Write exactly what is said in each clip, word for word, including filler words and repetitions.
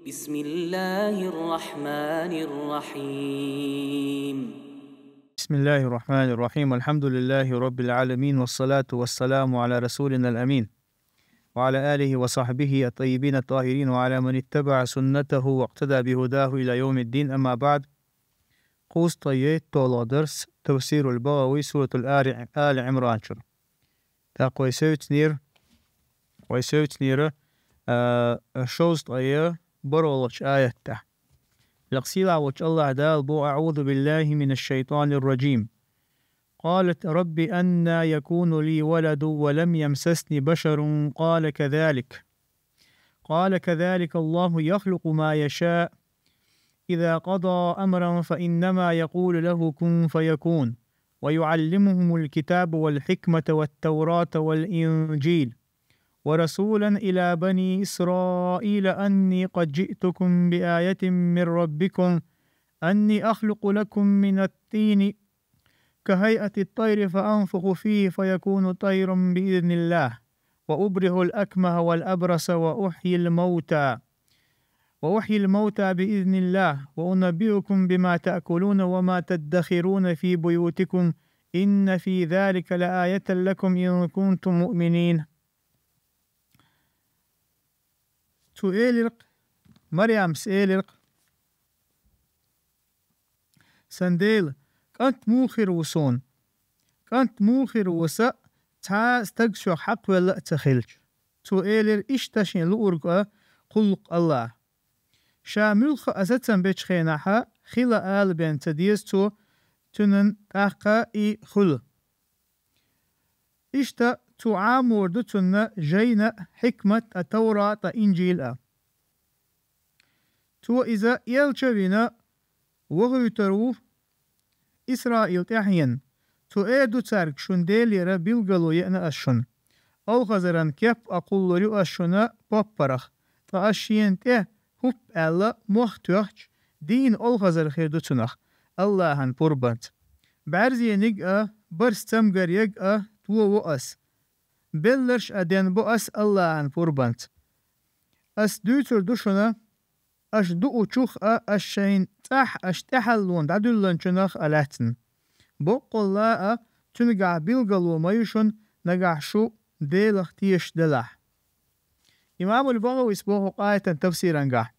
بسم الله الرحمن الرحيم. بسم الله الرحمن الرحيم. الحمد لله رب العالمين، والصلاة والسلام على رسولنا الأمين، وعلى آله وصحبه الطيبين الطاهرين، وعلى من اتبع سنته واقتدى بهداه إلى يوم الدين. أما بعد. Кхузткъеи ттолгӀа дарс, тафсирул БагӀави, суратул Али, Али Ӏимран чура. ТӀаккха вай севцнера, вай севцнера, а, шовзткъеи бархӀлагӀча аятта. Лекха сийлахь волча АллахӀ Дала боху: أعوذ بالله من الشيطان الرجيم. قالت رب أنى يكون لي ولد ولم يمسسني بشر قال كذلك قال كذلك الله يخلق ما يشاء إذا قضى أمرا فإنما يقول له كن فيكون ويعلمهم الكتاب والحكمة والتوراة والإنجيل ورسولا إلى بني إسرائيل أني قد جئتكم بآية من ربكم أني أخلق لكم من الطين كهيئة الطير فأنفخ فيه فيكون طيرا بإذن الله وأبرئ الأكمه والأبرص وأحيي الموتى وأحيي الموتى بإذن الله وأنبئكم بما تأكلون وما تدخرون في بيوتكم إن في ذلك لآية لكم إن كنتم مؤمنين. Цо элира-кх, Марьямас элира-кх: «Сан Дела, кӀант муха хир ву суна? КӀант муха хир ву са, цхьа а стаг соьх хьакхвелла а ца хилча?» Цо элира: «Иштта шена луург а кхуллу-кх АллахӀа». Ша муьлхха а сацам бечу хенахь хила ала бен ца деза цо, цуьнан тӀаккха и хуьлу. Иштта цо Ӏамор ду цунна жайна а, хьикмат а, Таврат а, Инжил а. Цо иза элча а вина, вохуьйтур ву Исраил тӀаьхьенна. Цо эр ду цаьрга: «Шун Делера билгало еана ас шуна. Олхазаран кеп а кхуллур ю ас шуна поппарах, ткъа ас шена тӀе хӀуп аьлла мох тоьхча, дийна олхазар хир ду цунах АллахӀан пурбанца. БӀаьрзениг а, барс цамгар ерг а тову ас. Белларш а денбо ас АллахӀан пурбанца. Ас дуьйцур ду шуна, аш дуучух а, аш шайн цӀахь аш тӀаьхьаллонан дӀадуьлланчунах а лаьцна. Боккъалла а, цуьнгахь билгало ма ю шуна, нагахь шу Делах тешаш делахь». Имамул БагӀавис боху къайтан тафсирангахь: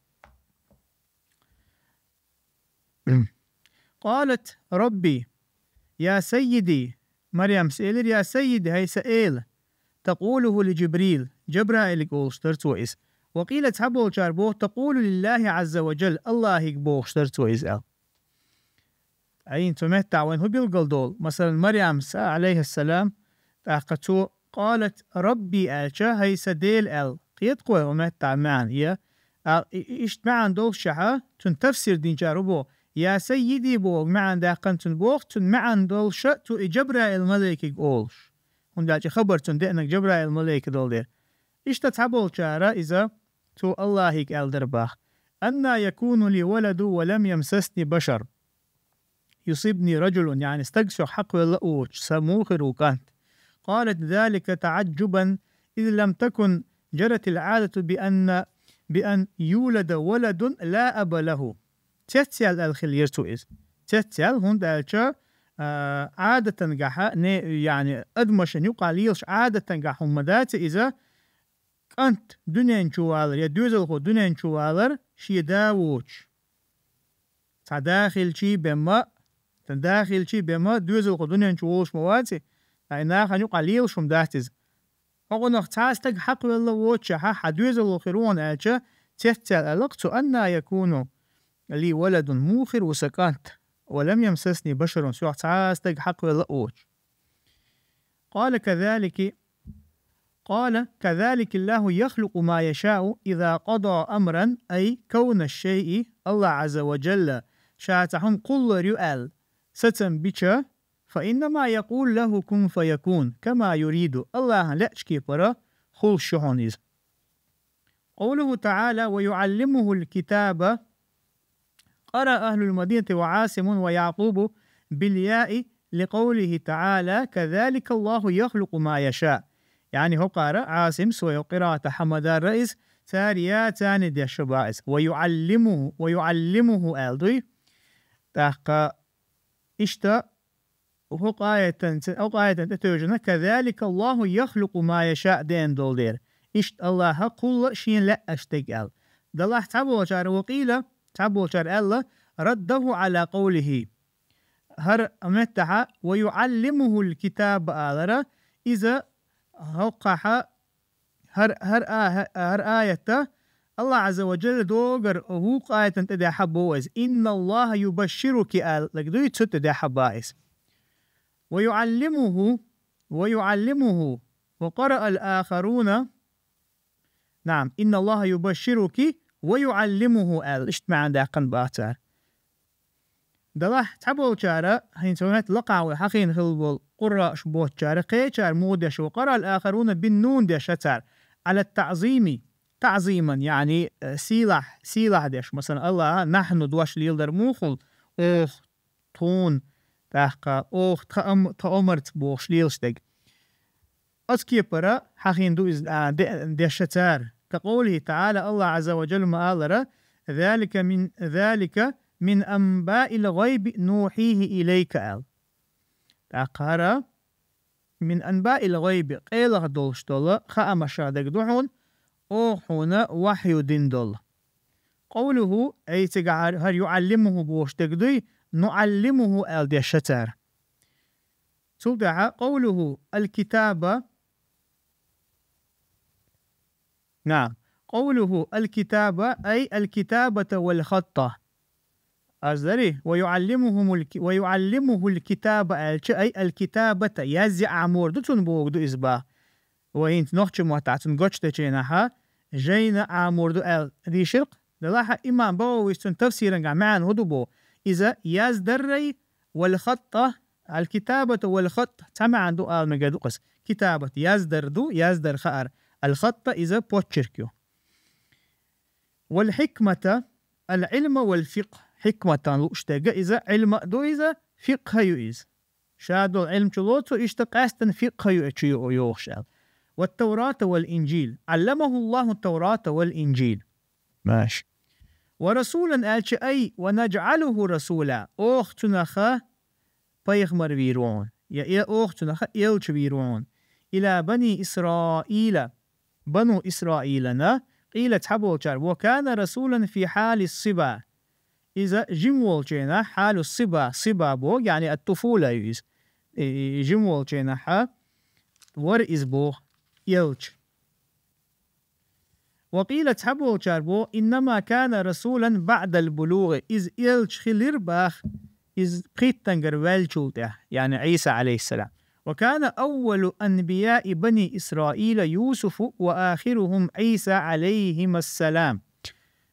«قالت رب يا سيدي». Марьямас элира: «Я саййиди, хӀай сан Эла». تقوله لجبريل, Жабраилга олуш дара цо иза. وقيل, цхьаболчара боху: تقول لله عز وجل, АллахӀига бохуш дара цо иза аьлла. Ткъа хӀинца цу меттахь вайна хӀун билгалдолу? Масалан, Марьямас, Ӏалайхиссалам, тӀаккха цо «قالت رب» аьлча, «хӀай сан Дела» аьлла, кхета-кх вайна хӀун меттахь маьӀна, я? А, и, и, иштта маьӀна долуш чохь а, цунна тафсир динчара хӀун боху? «Я саййиди» боху маьӀна даьккхина цунна боху, цунна маьӀна долуш а цо и Жабраил малайкига олуш. ХӀунда аьлча хабар цунна деанарг Жабраил малайк долу дела. Иштта цхьаболчара иза цо АллахӀига аьлла дара боху: «أنى يكون لي ولد ولم يمسسني بشر يصبني رجل», яъни стаг соьх хьакхвелла а воцуш, сан муха хир ву кӀант? قالت ذلك تعجبا إذ لم تكن جرت العادة بأن بأن يولد ولد لا أب له. Цецъяьлла аьлла хилира цо иза. Цецъяьлла, хӀунда аьлча, а, Ӏадатангахьа, не, яъни адамашна юкъахь лелаш Ӏадатангахь хӀума ма дац иза, кӀант дуьнен чу валар я доьзалхо дуьнен чу валар шен да воцуш. Цхьа да хилчий бен ма, цхьа да хилчий бен ма доьзалхо дуьнен чу волуш ма вац и, ткъа и нахана юкъахь лелаш хӀума дац иза. ХӀокхунах цхьа а стаг хьакхвелла воцучохь, хьан доьзало хир ву хьуна аьлча, цецъяьлла аьлла-кх цо: «أنى يكون لي ولد», муха хир ву сан кӀант, «ولم يمسسني بشر», соьх цхьа а стаг хьакхвелла а воцуш. قال كذلك، قال: «كذلك الله يخلق ما يشاء إذا قضى أمرا، أي كون الشيء», АллахӀ Ӏазза ва Жалла ша цхьа хӀума кхуллур ю аьлла сацам бича, «فإنما يقول له كن فيكون كما يريد», АллахӀан лаьачу кепара хуьлуш ю хьуна иза. قوله تعالى: «ويعلمه الكتاب». قرأ أهل المدينة وعاصم ويعقوب بالياء لقوله تعالى: «كذلك الله يخلق ما يشاء». Яъни хӀокхара Ӏасим своё къираата хьамадарра иза, цар яцани деш ба иза. «Ва юаллимуху», «ва юаллимуху» аьлла дуй. ТӀаккха иштта хӀокху аятан, хӀокху аятан тӀе тевжина: «Казалика Аллаху яхлуку ма яша», деана долу дера. Иштта Аллаха кхулла шена лаьаш дерг аьлла. Далахь цхьаболчара, ва къийла, цхьаболчара аьлла: «Раддаху ала къавлихи». ХӀара меттахьа «ва юаллимухул китаба» алара, иза хӀокхахьа хӀар-, хӀар а-, хӀар аятта Аллах Азза ва Джалла догар вукху аятан тӀе дехьа бо иза. «Инна Аллаха юбашшируки», аьлларг дуй, цу тӀе дехьа ба иза. «Ва юаллимуху», «ва юаллимуху», «ва къараа ал-ахаруна». Наам, «Инна Аллаха юбашшируки ва юаллимуху», аьлла, иштта маьӀна даьккхина баха цара. Далахь цхьаболчара, хӀинца хӀумет лакхахь вай хьахийна хилла болу къурраъаш боцучара, кхечара муха деш ву, «Къараа ал-ахаруна бин-нун» деш цара, «ала таъзими», таъзиман, яъни, э, сийлахь, сийлахь деш, масалан, Аллаха, «нахьну» дош леладар муха хуьлу, «оха», «тхуна», тӀаккха «оха», «тха ам-, тха омарца» бохуш лелаш дерг. Оцу кепара хьахийна ду иза, а, де-, деш цара. Ка къовлихи таӀала, Аллах Азза ва Джалла ма-аллара: «Залика мин, залика мин анбаил гъайби нухьихи илайка», аьлла. ТӀаккха хӀара: «Мин анбаил гъайби», къайлаха долуш долу хаамашах дерг ду хьуна, оха хьуна вахью дина долу. Къовлуху, ай цигахь хӀара «юаллимуху» бохуш дерг дуй, «нуаллимуху» аьлла деш цара. Цул тӀаьхьа: «Къовлуху ал-китаба». Наам. «Къовлуху ал-китаба», ай «ал-китабата вал-хатта». Аз дарий? «Ва юаллимухумул ки-, ва юаллимухул китаба» аьлча, ай «ал-китабата», язъян Ӏамор ду цунна бохург ду иза баха. Ва хӀинца нохчийн маттахь цунна гочдечийнахьа, жайна Ӏамор ду аьлла дийшира-кх. Делахь а имам Багавис цуьнан тафсирангахь маьӀна хӀун ду боху? Иза яздаррай вал-хатта, ал-китабата вал-хатта цхьа маьӀна ду ала мегар ду-кх иза. Китабат яздар ду, яздар хаар. Ал-хатта иза почерк ю. Вал-хикмата, ал-Ӏилма вал-фикъхӀ. Хикматан лууш дерг иза, Ӏилма а ду иза, фикъхӀ а ю иза. Ша долу Ӏилма чу лоцу, иштта къаьстина фикъхӀ а ю, чу ю-, йохуш аьлла. «Ват-Таврата вал-Инжил». «Алламаху Аллаху ат-Таврата вал-Инжил». Маша. «Ва расулан» аьлча, ай, «ва наджӀалуху расула». Оха цунах пайхамар вийр ву хьуна. Я, я оха цунах элча вийр ву хьуна. «Ила бани Исраила». Бану Исраилана, къийла цхьаболчара, «ва кана расулан фи хьали сиба». Иза жима волчийнахь, хьалу сиба, сиба боху, яъни ат-туфула ю иза. И, и, жима волчийнахьа вара иза боху, элча. Ва къийла цхьаболчара боху, «иннама кана расулан баъдал булугӀи». Иза элча хилира баха, иза пхийттангара ваьллачул тӀаьхьа, яъни Ӏийса, алейхиссалам. «Ва кана аввалу анбияи бани Исраила Юсуфу ва ахирухум Ӏийса, алейхимассалам».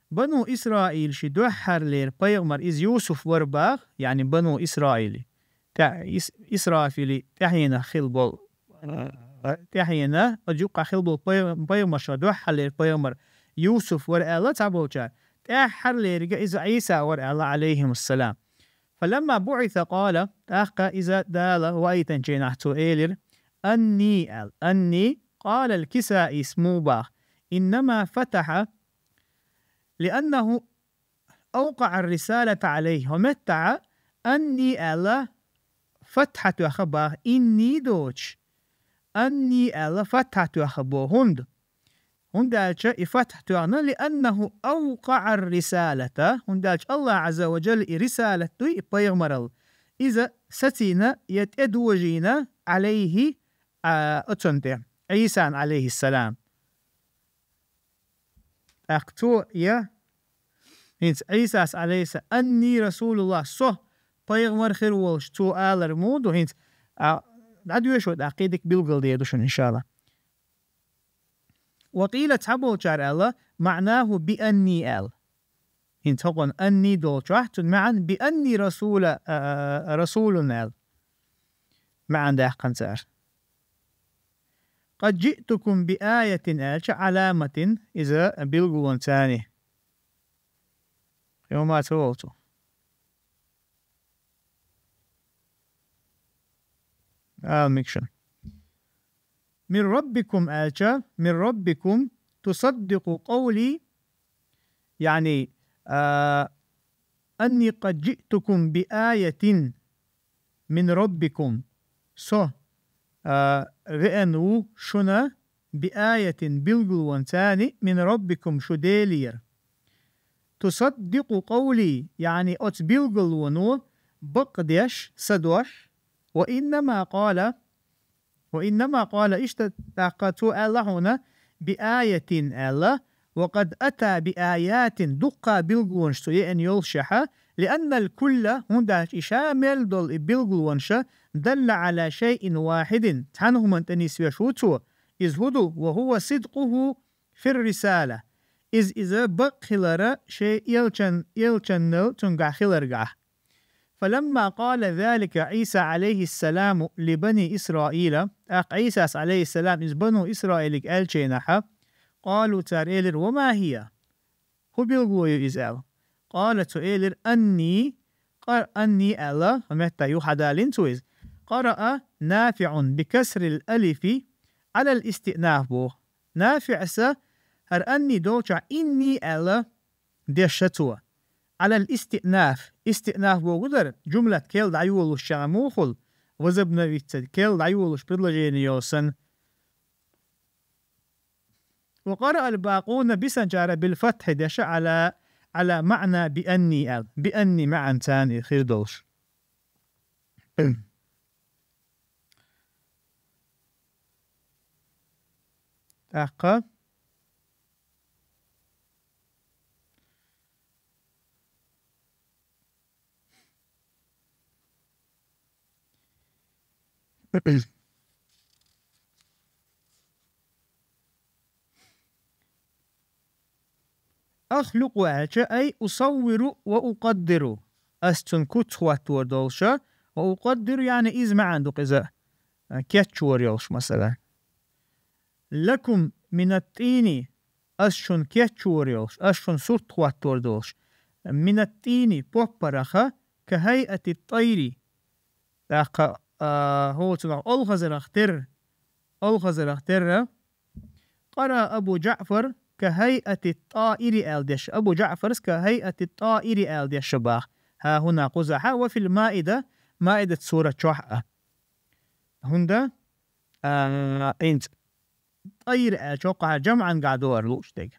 Бану Исраил ши дуьххьарлера пайхамар иза Юсуф вара баха, яъни Бану Исраили. ТӀе-, Ис-, Исрафили тӀаьхьенах хилла болу, тӀаьхьена, оцу юккъахь хилла болу пай-, пайхамаршах дуьххьарлера пайхамар Юсуф вара аьлла цхьаболчара, тӀаьххьарлериг иза Ӏийса вара аьлла, алейхимассалам. «Фаламма буъиса къала», тӀаккха иза Дала ваийтинчийнахь цо элира: «Анни», аьлла. «Анни», къала ал-Кисаис муха баха: «Иннама фатахьа, лианнаху авкъаӀа ар-рисалата Ӏалайхи». ХӀун меттахьа «анни» аьлла фатхьа тоьхна баха, «инни» доцуш, «анни» аьлла фатхьа тоьхна боху. ХӀунда? ХӀунда аьлча и фатхьа тоьхна, «лианнаху авкъаӀа ар-рисалата», хӀунда аьлча Аллах Ӏазза ва Джалла и рисалат дуй, и пайхамаралла, иза сацийна я тӀедожийна Ӏалайхи, а, оцунна тӀе, Ӏийсан, алейхиссалам. ТӀаккха цо я, хӀинца Ӏийсас, алейхиссалам, «Анни Расулуллах», со пайхамар хир волуш цо алар муха ду, хӀинца, а, дӀадоьшу, тӀаккха кхин дика билггал дер ду шуна, иншалла. «Ва къийла», цхьаболчара аьлла, «маънаху би анни» аьлла. ХӀинца хӀокхунна «анни» долчохь, цуьнан маьӀна «би анни расула», а, а, а, расулун аьлла. МаьӀна даьккхина цара. «Къад жиътукум би аятин» аьлча, «Ӏаламатин», иза билгалонца цхьаьна. Кхин хӀума ца волу цо. Ала мегаш. «Мир Раббикум» аьлча, «Мир Раббикум», تصدق قولي, яъни, а, أني قد جئتكم بآية من ربكم, со, а, веана ву шуна, بآية, билгалонца, من ربكم, шу Делера. تصدق قولي, яъни оцу билгалоно бакъдеш са дош, وإنما قال, وإنما قال, иштта тӀаккха цо аьлла хьуна, بآية аьлла, وقد أتى بآيات, дуккха билгалонаш цо еана йолушехь, لأن الكل, хӀунда аьлча и ша мел долу и билгалонаш, دل على شيء واحد, цхьана хӀуманна тӀе нисвеш ву цо, иза хӀун ду, وهو صدقه في الرسالة. Иза, иза бакъ хилар шен элчан-, элчанал цуьнгахь хиларгахь. فلما قال ذلك عيسى عليه السلام لبني إسرائيل, тӀаккха Ӏийсас, Ӏалайхиссалам, иза бану Исраилига аьллачу хенахь, قالوا, цара элира: وما هي? ХӀун билгало ю иза аьлла. قال, цо элира: أني, къа-, أني аьлла, хӀун меттахь ю хьадалийна цо иза. قرأ نافع بكسر الألف على الاستئناف боху. НафиӀас хӀара أني долчохь إني аьлла дешша цо. على الاستئناف. Истиънаф бохург дара, жумлат керла дӀайолуш чӀогӀа мухула, возобновиться, керла дӀайолуш предложение йолу санна. وقرأ الباقون, бисанчара بالفتح дешша على, على معنى بأني аьлла. بأني маьӀна царна и хир долуш. ТӀаккха أخلق аьлча, أي أصور وأقدر. Ас цуьнан куц хӀоттор долуша, وأقدر, яъни иза маьӀна ду-кх иза, кечвор йолуш, масала. لكم من الطين, ас шуна кечвор йолуш, ас шуна сурт хӀоттор долуш. من الطين, поппарах, كهيئة الطير. ТӀаккха, а, хӀоцунах олхазарах терра, олхазарах терра. قرأ أبو جعفر كهيئة الطائر аьлла дешша. Абу ЖаӀфарс كهيئة الطائر аьлла дешша боху. ХӀа хӀуна кхузахь, وفي المائدة, Маидат сурат чохь а. ХӀунда, а, хӀинца тӀайр аьлча хӀокхахь жамӀангахь догӀур лууш дерг.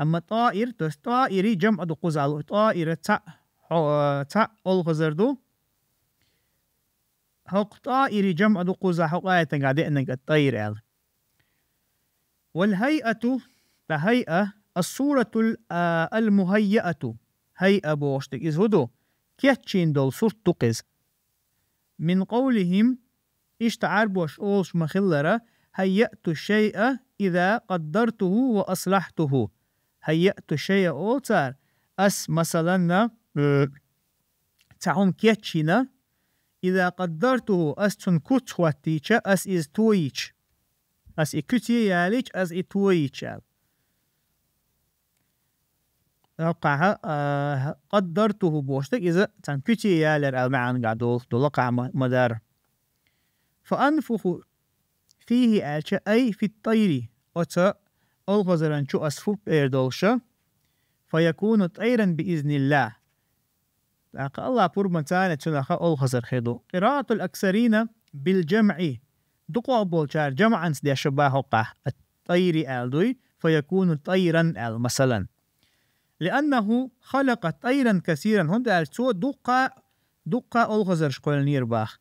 Амма тӀаир, то есть тӀаири жамӀ ду кхузахь лууш, тӀаира цхьаъ, хьо-, цхьаъ олхазар ду. ХӀокху тӀаири жамӀ ду кхузахь хӀокху аятангахь деанарг а тӀайр аьлла. والهيئة, ткъа хӀайъа, الصورة ال-, а, المهيئة. ХӀайъа бохуш дерг иза хӀун ду? Кечйина долу сурт ду-кх иза. من قولهم, иштта Ӏарбоша олуш ма-хиллара, هيأت الشيء إذا قدرته وأصلحته. هيأت الشيء олу цара, ас, масалан, э, цхьа хӀума кечйина, إذا قدرته, ас цунна куц хӀоттийча, ас иза тойийча. Ас и куьце ялийча, ас и тойийча аьлла. ХӀокхахь, а, قدرته бохуш дерг иза цхьана куьце ялар аьлла маьӀнагахь долуш ду, лакхахь ма-, ма-дарра. فأنفخ فيه аьлча, أي في الطير, оцу олхазаран чу ас фуф эр долуша, فيكون طيرا بإذن الله. ТӀаккха АллахӀан пурбанца цунах олхазар хир ду. قراءة الأكثرين بالجمع. Дукхах болчара жамӀанца дешша боху хӀокхахь, الطير аьлла дуй, فيكون طيرا аьлла, масалан. لأنه خلق طيرا كثيرا, хӀунда аьлча цо дуккха, дуккха олхазарш кхоьллинера боху.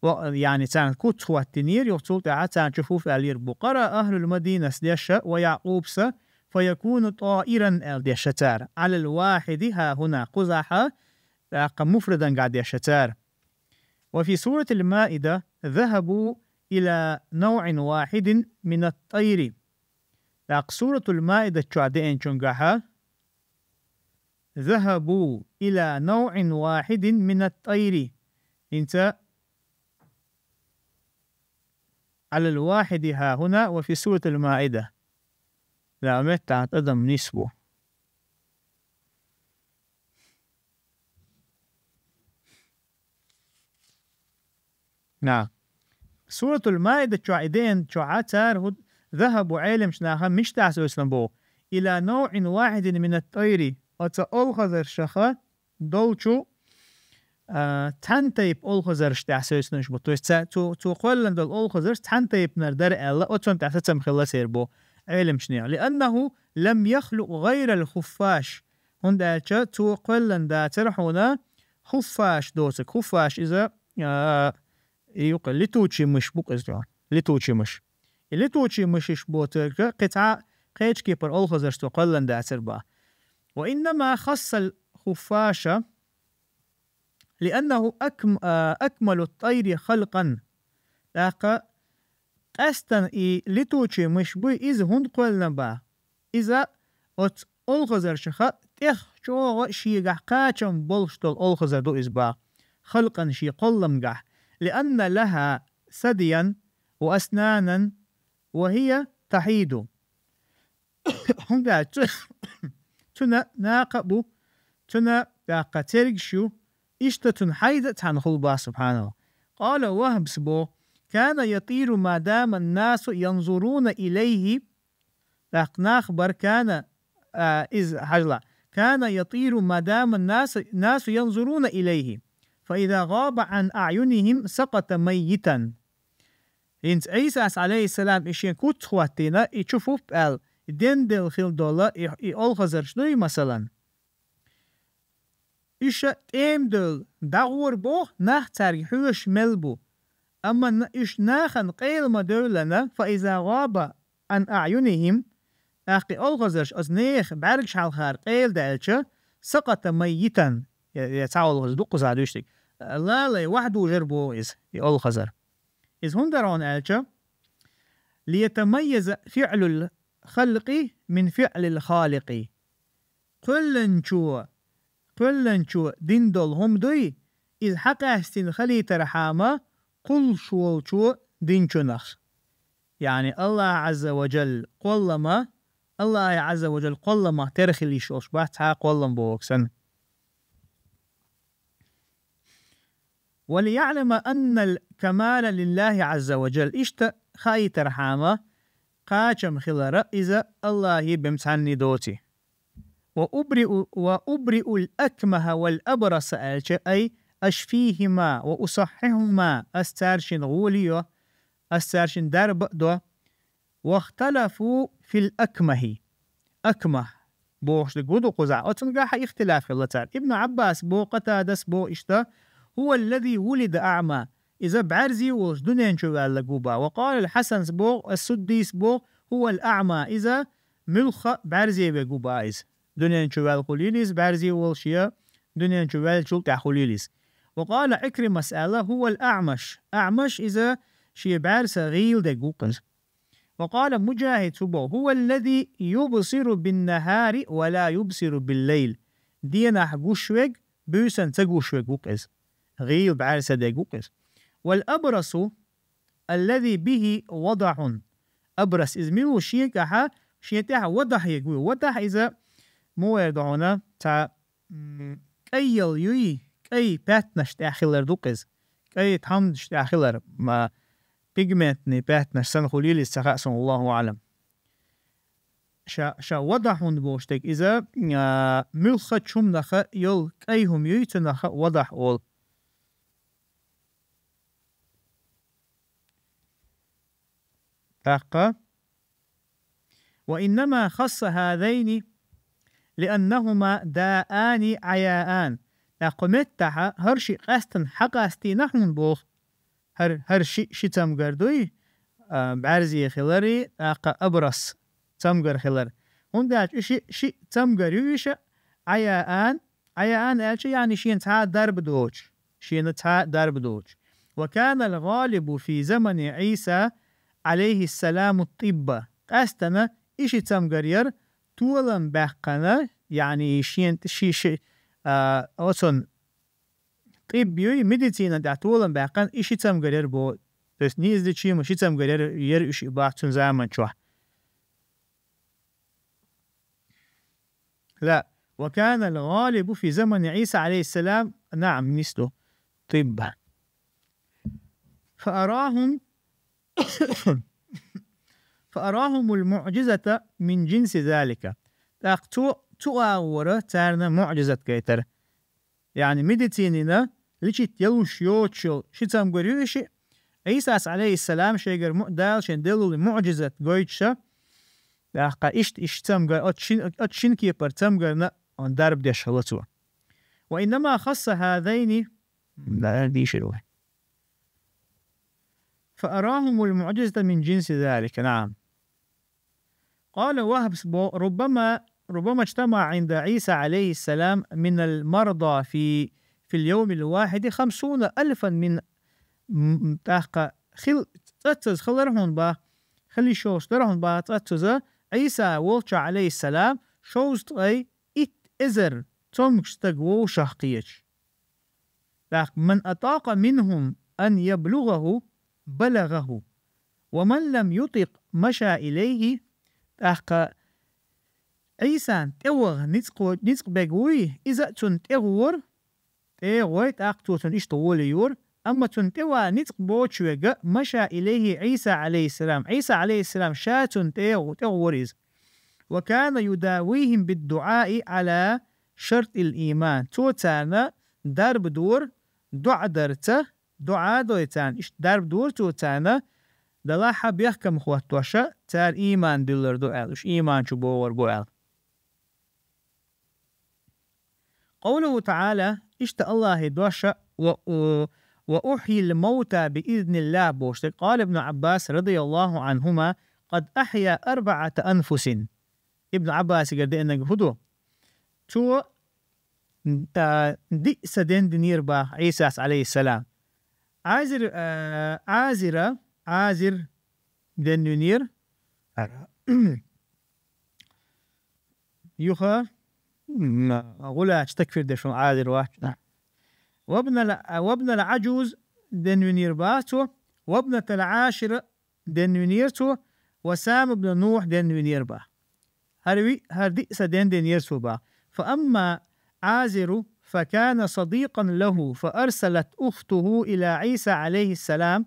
Ва, яъни царна куц хӀоттийнера, юха цул тӀаьхьа царна чу фуф аьллера бу. قرأ أهل المدينة дешша, ويعقوب са, فيكون طائرا аьлла дешша цара. على الواحد هاهنا, кхузахь, тӀаккха муфрадангахь дешша цара. وفي سورة المائدة ذهبوا إلى نوع واحد من الطير. ТӀаккха Суратул Маида чохь деанчуьнгахь, ذهبوا إلى نوع واحد من الطير. ХӀинца على الواحد هاهنا وفي سورة المائدة. Ла меттахь адам нисбу. На. Суратул Маида чохь и деана чохь цара хӀу-, ذهبوا, Ӏеламчу наха мича тӀехь сецна боху? إلى نوع واحد من الطير, оцу олхазаршаха долчу, а, цхьана тайпа олхазарш тӀехь сецна уьш бу. То есть ца-, цо, цо кхоьллина долу олхазарш цхьана тайпанара дара аьлла, оцунна тӀехь сацам хилла церан боху Ӏеламчу нехан. لأنه لم يخلق غير الخفاش. ХӀунда аьлча цо кхоьллина дацара хьуна хуффаш доцург. Хуффаш иза, а, и юкъа летучий мышь бу-кх иза. Летучий мышь. И летучий мышьаш боцург кхин цхьа кхечу кепара олхазарш цо кхоьллина дацара боху. وإنما خص الخفاش لأنه أكم-, а, أكمل الطير خلقا. ТӀаккха къаьсттина и летучий мышь буй, иза хӀунда кхоьллина боху? Иза оцу олхазаршаха тӀех чӀогӀа шегахь кхачам болуш долу олхазар ду иза боху. خلقا, шен кхолламгахь. لأن لها ثديا وأسنانا وهي تحيد. ХӀунда аьлча цу-, цуьнан накха а бу, цуьнан тӀаккха цергаш ю, иштта цуьнан хьайза а цхьаьна хуьлу боху, سبحان الله. قال وهب, боху: كان يطير ما دام الناس ينظرون إليه. ТӀаккха нах бара, كان, а, иза хьажал. كان يطير ما دام الناس, الناس ينظرون إليه. فإذا غاب عن أعينهم سقط ميتا. ХӀинца Ӏийсас, عليه السلام, и шен куц хӀоттийна, и чу фуп аьлла, денделла хила долу и, и олхазарш дуй, масалан. Уьш тӀема девлла дӀагӀора боху, нах цаьрга хьоьжуш мел бу. Амма на-, уьш нахана къайла ма девллина, فإذا غاب عن أعينهم, тӀаккха и олхазарш оцу нехан бӀаьргаш хьалхара къайла даьлча, سقط ميتا, я, я цхьа олхазар ду кхузахь дуьйцург, лалай вахьа дужур боху иза, и олхазар. Иза хӀунда дара хьуна аьлча, ليتميز فعل الخلق من فعل الخالق. Кхоьллинчо, кхоьллинчо дина долу хӀума дуй, иза хьакъаьстина хилийтархьама кхуллуш волчо динчунах. Яъни Аллах Ӏазза ва Джалла кхоллама, Аллахьа Ӏазза ва Джалла кхолламах тера хила йиш йолуш бац цхьа а кхоллам бохург санна. وليعلم أن الكمال لله عز وجل. Иштта хаийтархьама, кхачам хилара иза Аллахье бен цхьанне доций. وأبرئ، وأبرئ الأكمه والأبرص аьлча, أي أشفيهما وأصححهما, ас цаьршинна гӀоли а йо, ас цаьршинна дарба а до. واختلفوا في الأكمه. Акмах бохуш дерг хӀун ду кхузахь? Оцунгахь а ихтилаф хилла цара. Ибн Ӏаббас боху, Къатадас боху иштта: هو الذي ولد أعمى. Иза бӀаьрзе а волуш дуьнен чу ваьлларг ву боху. وقال الحسن боху, ас-Суддис боху: هو الأعمى. Иза муьлхха а бӀаьрзе верг ву боху иза. Дуьнен чу ваьлла хуьлийла иза, бӀаьрзе а волуш я дуьнен чу ваьллачул тӀаьхьа хуьлийла иза. وقال عكرمة аьлла: هو الأعمش. Аъмаш иза шен бӀаьрса гӀийла дерг ву-кх иза. وقال مجاهد, цо боху: هو الذي يبصر بالنهار ولا يبصر بالليل. Денахь гуш верг, буьйсанна ца гуш верг ву-кх иза. ГӀийла бӀаьрса дерг ву-кх иза. والأبرص الذي به وضع. Абрас иза мила ву? Шегахьа, шен тӀехь вадахь ерг ву. Вадахь иза муха эр ду хьуна, цхьа, м, кӀайалла юй, кӀай паьттанаш тӀехь хилар ду-кх иза. КӀай тхьамдаш тӀехь хилар, ма, пигментный паьттанаш санна хуьлийла иза, ца хаьа суна, Аллаху аӀлам. Ша, ша вадахь хӀунда бохуш дерг иза, а, муьлххачу хӀуманаха йолу кӀай хӀума юй, цунах вадахь олу. ТӀаккха: وإنما خص هذين لأنهما داءان عياءان. ТӀаккха кху меттахьа хӀара шиъ къаьстина хьакъастийна хьуна боху. ХӀара, хӀара шиъ ши цамгар дуй, а, бӀаьрзе хилари, тӀаккха абрас цамгар хилар. ХӀунда аьлча и шиъ, шиъ цамгар ю иша, Ӏаяан, Ӏаяан аьлча, яъни шена цхьа а дарба доцуш, шена цхьа а дарба доцуш. وكان الغالب في زمن عيسى عليه السلام الطب. Къаьстина и ши цамгар яра толам баьккхина, яъни шен, ши, ши, а, оцун тӀиб юй, медицина тӀехь толам баьккхина, и ши цамгар яра бо. То есть неизлечимо ши цамгар яра, яра уьш и бахьа цуьнан заман чохь. لا، وكان الغالب في زمن عيسى عليه السلام، نعم، مثل طب. فأراهم، فأراهم المعجزة من جنس ذلك. ТӀаккха цо цу агӀора царна муӀжизат гайтар. Яъни медицинина лечить ялуш йоцуш йолу ши цамгар ю и шиъ. Ӏийсас, Ӏалайхиссалам, шайгара му-, Дала шен деллале муӀжизат гойтуша, тӀаккха иштта и ши цамгар, оцу шин, оцу шин кепара цамгарна дарба деш хилла цо. وإنما خص هذين، да, дийшира вай. فأراهم المعجزة من جنس ذلك. نعم. قال وهب: ربما، ربما اجتمع عند عيسى عليه السلام من المرضى في، في اليوم الواحد خمسون ألفا من، м, тӀаккха хил-, цӀаццаза хилар хьуна бах, хила йиш йолуш дара хьуна бах цӀаццаза, Ӏийса волчохь, Ӏалайхиссалам, шовзткъе итт эзар цомгуш стаг вовшах кхеташ. ТӀаккха: من أطاق منهم أن يبلغه بلغه، ومن لم يطق مشى إليه. ТӀаккха Ӏийсан тӀе ваха ницкъ-, ницкъ бег вуй, иза а цунна тӀе гӀора, тӀе гӀой, тӀаккха цо цунна иштта гӀоле йора, амма цунна тӀе ван ницкъ боцуш верг а, مشى إليه عيسى عليه السلام, Ӏийса, Ӏалайхиссалам, ша цунна тӀе, тӀе гӀора иза. وكان يداويهم بالدعاء على شرط الإيمان. Цо царна дарба дора доӀа дарца, доӀа дой царна, иштта дарба дора цо царна, делахь а бехкам хӀоттоша, цара ийман дуьллур ду аьлла, уьш ийман чу богӀур бу аьлла. قوله تعالى, иштта Аллахьан дош а: و، و، وأحيي الموتى بإذن الله бохуш дерг. قال ابن عباس رضي الله عنهما: قد أحيا أربعة أنفس. Ибн Ӏаббасигара деанарг хӀун ду? Цо, а, диъ са ден динера бах Ӏийсас, Ӏалайхиссалам. Ӏазир, а, Ӏазира, Ӏазир ден винера. Юха, м, гӀулача такфир деш ван Ӏазир вац. وابن ال، وابن العجوز ден винера бах цо, وابنة العاشر ден винера цо, وسام بن نوح ден винера бах. ХӀара ви-, хӀара диъ са ден динера цо бах. فأما عازر فكان صديقا له، فأرسلت أخته إلى عيسى عليه السلام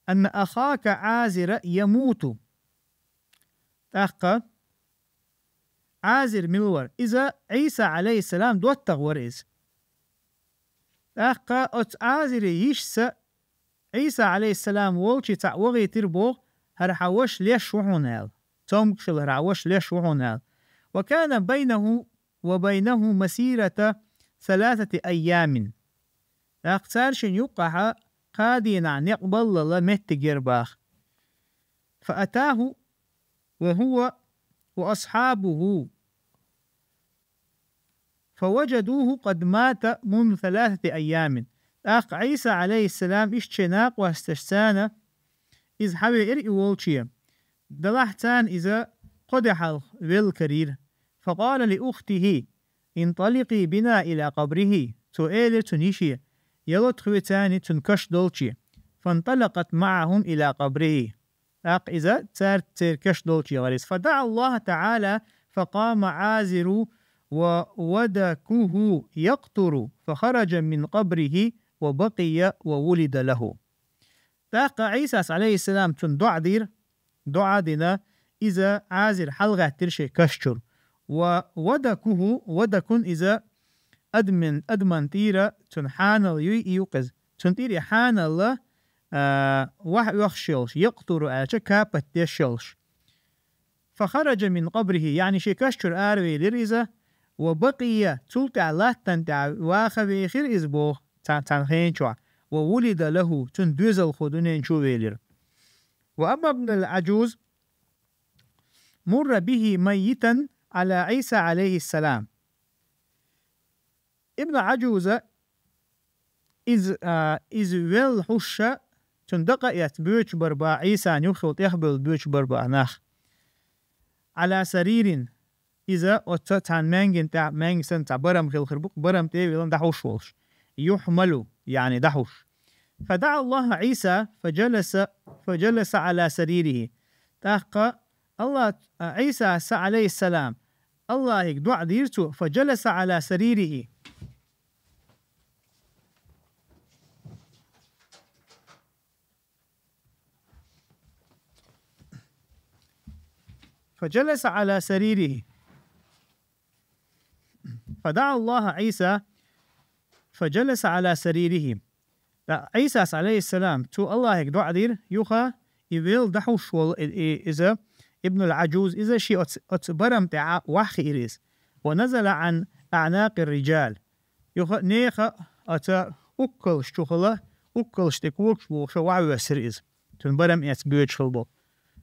أن أخاك عازر يموت. ТӀаккха Ӏазир мила вара? Иза Ӏийса, Ӏалайхиссалам, доттагӀа вара иза. ТӀаккха оцу Ӏазире йишас Ӏийса, Ӏалайхиссалам, волчу цхьаъ вахийтира боху, хӀара хьан ваша леш ву хьуна аьлла. Цомгушалла хӀара хьан ваша леш ву хьуна аьлла. وكان بينه وبينه مسيرة ثلاثة أيام. ТӀаккха цара шина юккъехь кхаа дийнахь некъ баллал меттиг яра бах. فأتاه وهو وأصحابه فوجدوه قد مات منذ ثلاثة أيام. ТӀаккха Ӏийса, Ӏалайхиссалам, иштта шайн накъосташца иза хьавеара и волче. Делахь царна иза кхо де хьалха велла карийра. فقال لأخته: انطلقي بنا إلى قبره. Цо элира цуьнан йише: «Яло тхоьца цхьаьна цуьнан каш долче». فانطلقت معهم إلى قبره. ТӀаккха иза цаьрца церан каш долче гӀара иза. فدعا الله تعالى فقام عازر وودكه يقطر فخرج من قبره وبقي وولد له. ТӀаккха Ӏийсас, Ӏалайхиссалам, цунна доӀа дира, доӀа а дина, иза Ӏазир хьалагӀаьттира шен каш чуьра. وودكه, ودك иза адаман, адаман тӀера цуьнан хьанал юй, и ю-кх иза. Цуьнан тӀера и хьанал, а, вахь оьхуш йолуш, يقطر аьлча, капать деш йолуш. فخرج من قبره, яъни шен каш чуьра аравелира иза, وبقي, цул тӀаьхьа латтана тӀехь ваха вехира иза боху, цхьана, цхьана хенан чохь, وولد له, цуьнан доьзалхо дуьнен чу а велира. وأما ابن العجوز مر به ميتا على عيسى عليه السلام. Ибн Ӏажуза иза, а, иза велла хьуша, цуьнан дакъа а эцна боьдуш бара бах, Ӏийсан юххе тӀехбевлла боьдуш бара бах нах. على سرير, иза оцу цхьана маьнгина тӀехь, маьнги санна цхьа барам хилла хир бу-кх, барам тӀе а велла дӀахьуш волуш. يحمل, яъни дӀахьуш. فدعا الله عيسى فجلس، فجلس على سريره. ТӀаккха Аллах, а, Ӏийсас, Ӏалайхиссалам, Аллахьига доӀа дийра цо, فجلس على سريره. فجلس على سريره. فدعا الله عيسى فجلس على سريره. ТӀаккха Ӏийсас, алейхиссалам, цо Аллахьига дуӀа дира, юха и велла дӀахьуш волу и, и, иза, ибнул Ӏаджуз, иза шен оцу, оцу барам тӀехьа ваххиира иза. ونزل عن أعناق الرجال. Юха нехан оцу уккалш чухула, уккалш тӀе когаш бохуша вахьвоьссира иза. Цуьнан барам эцна боьдуш хилла болу.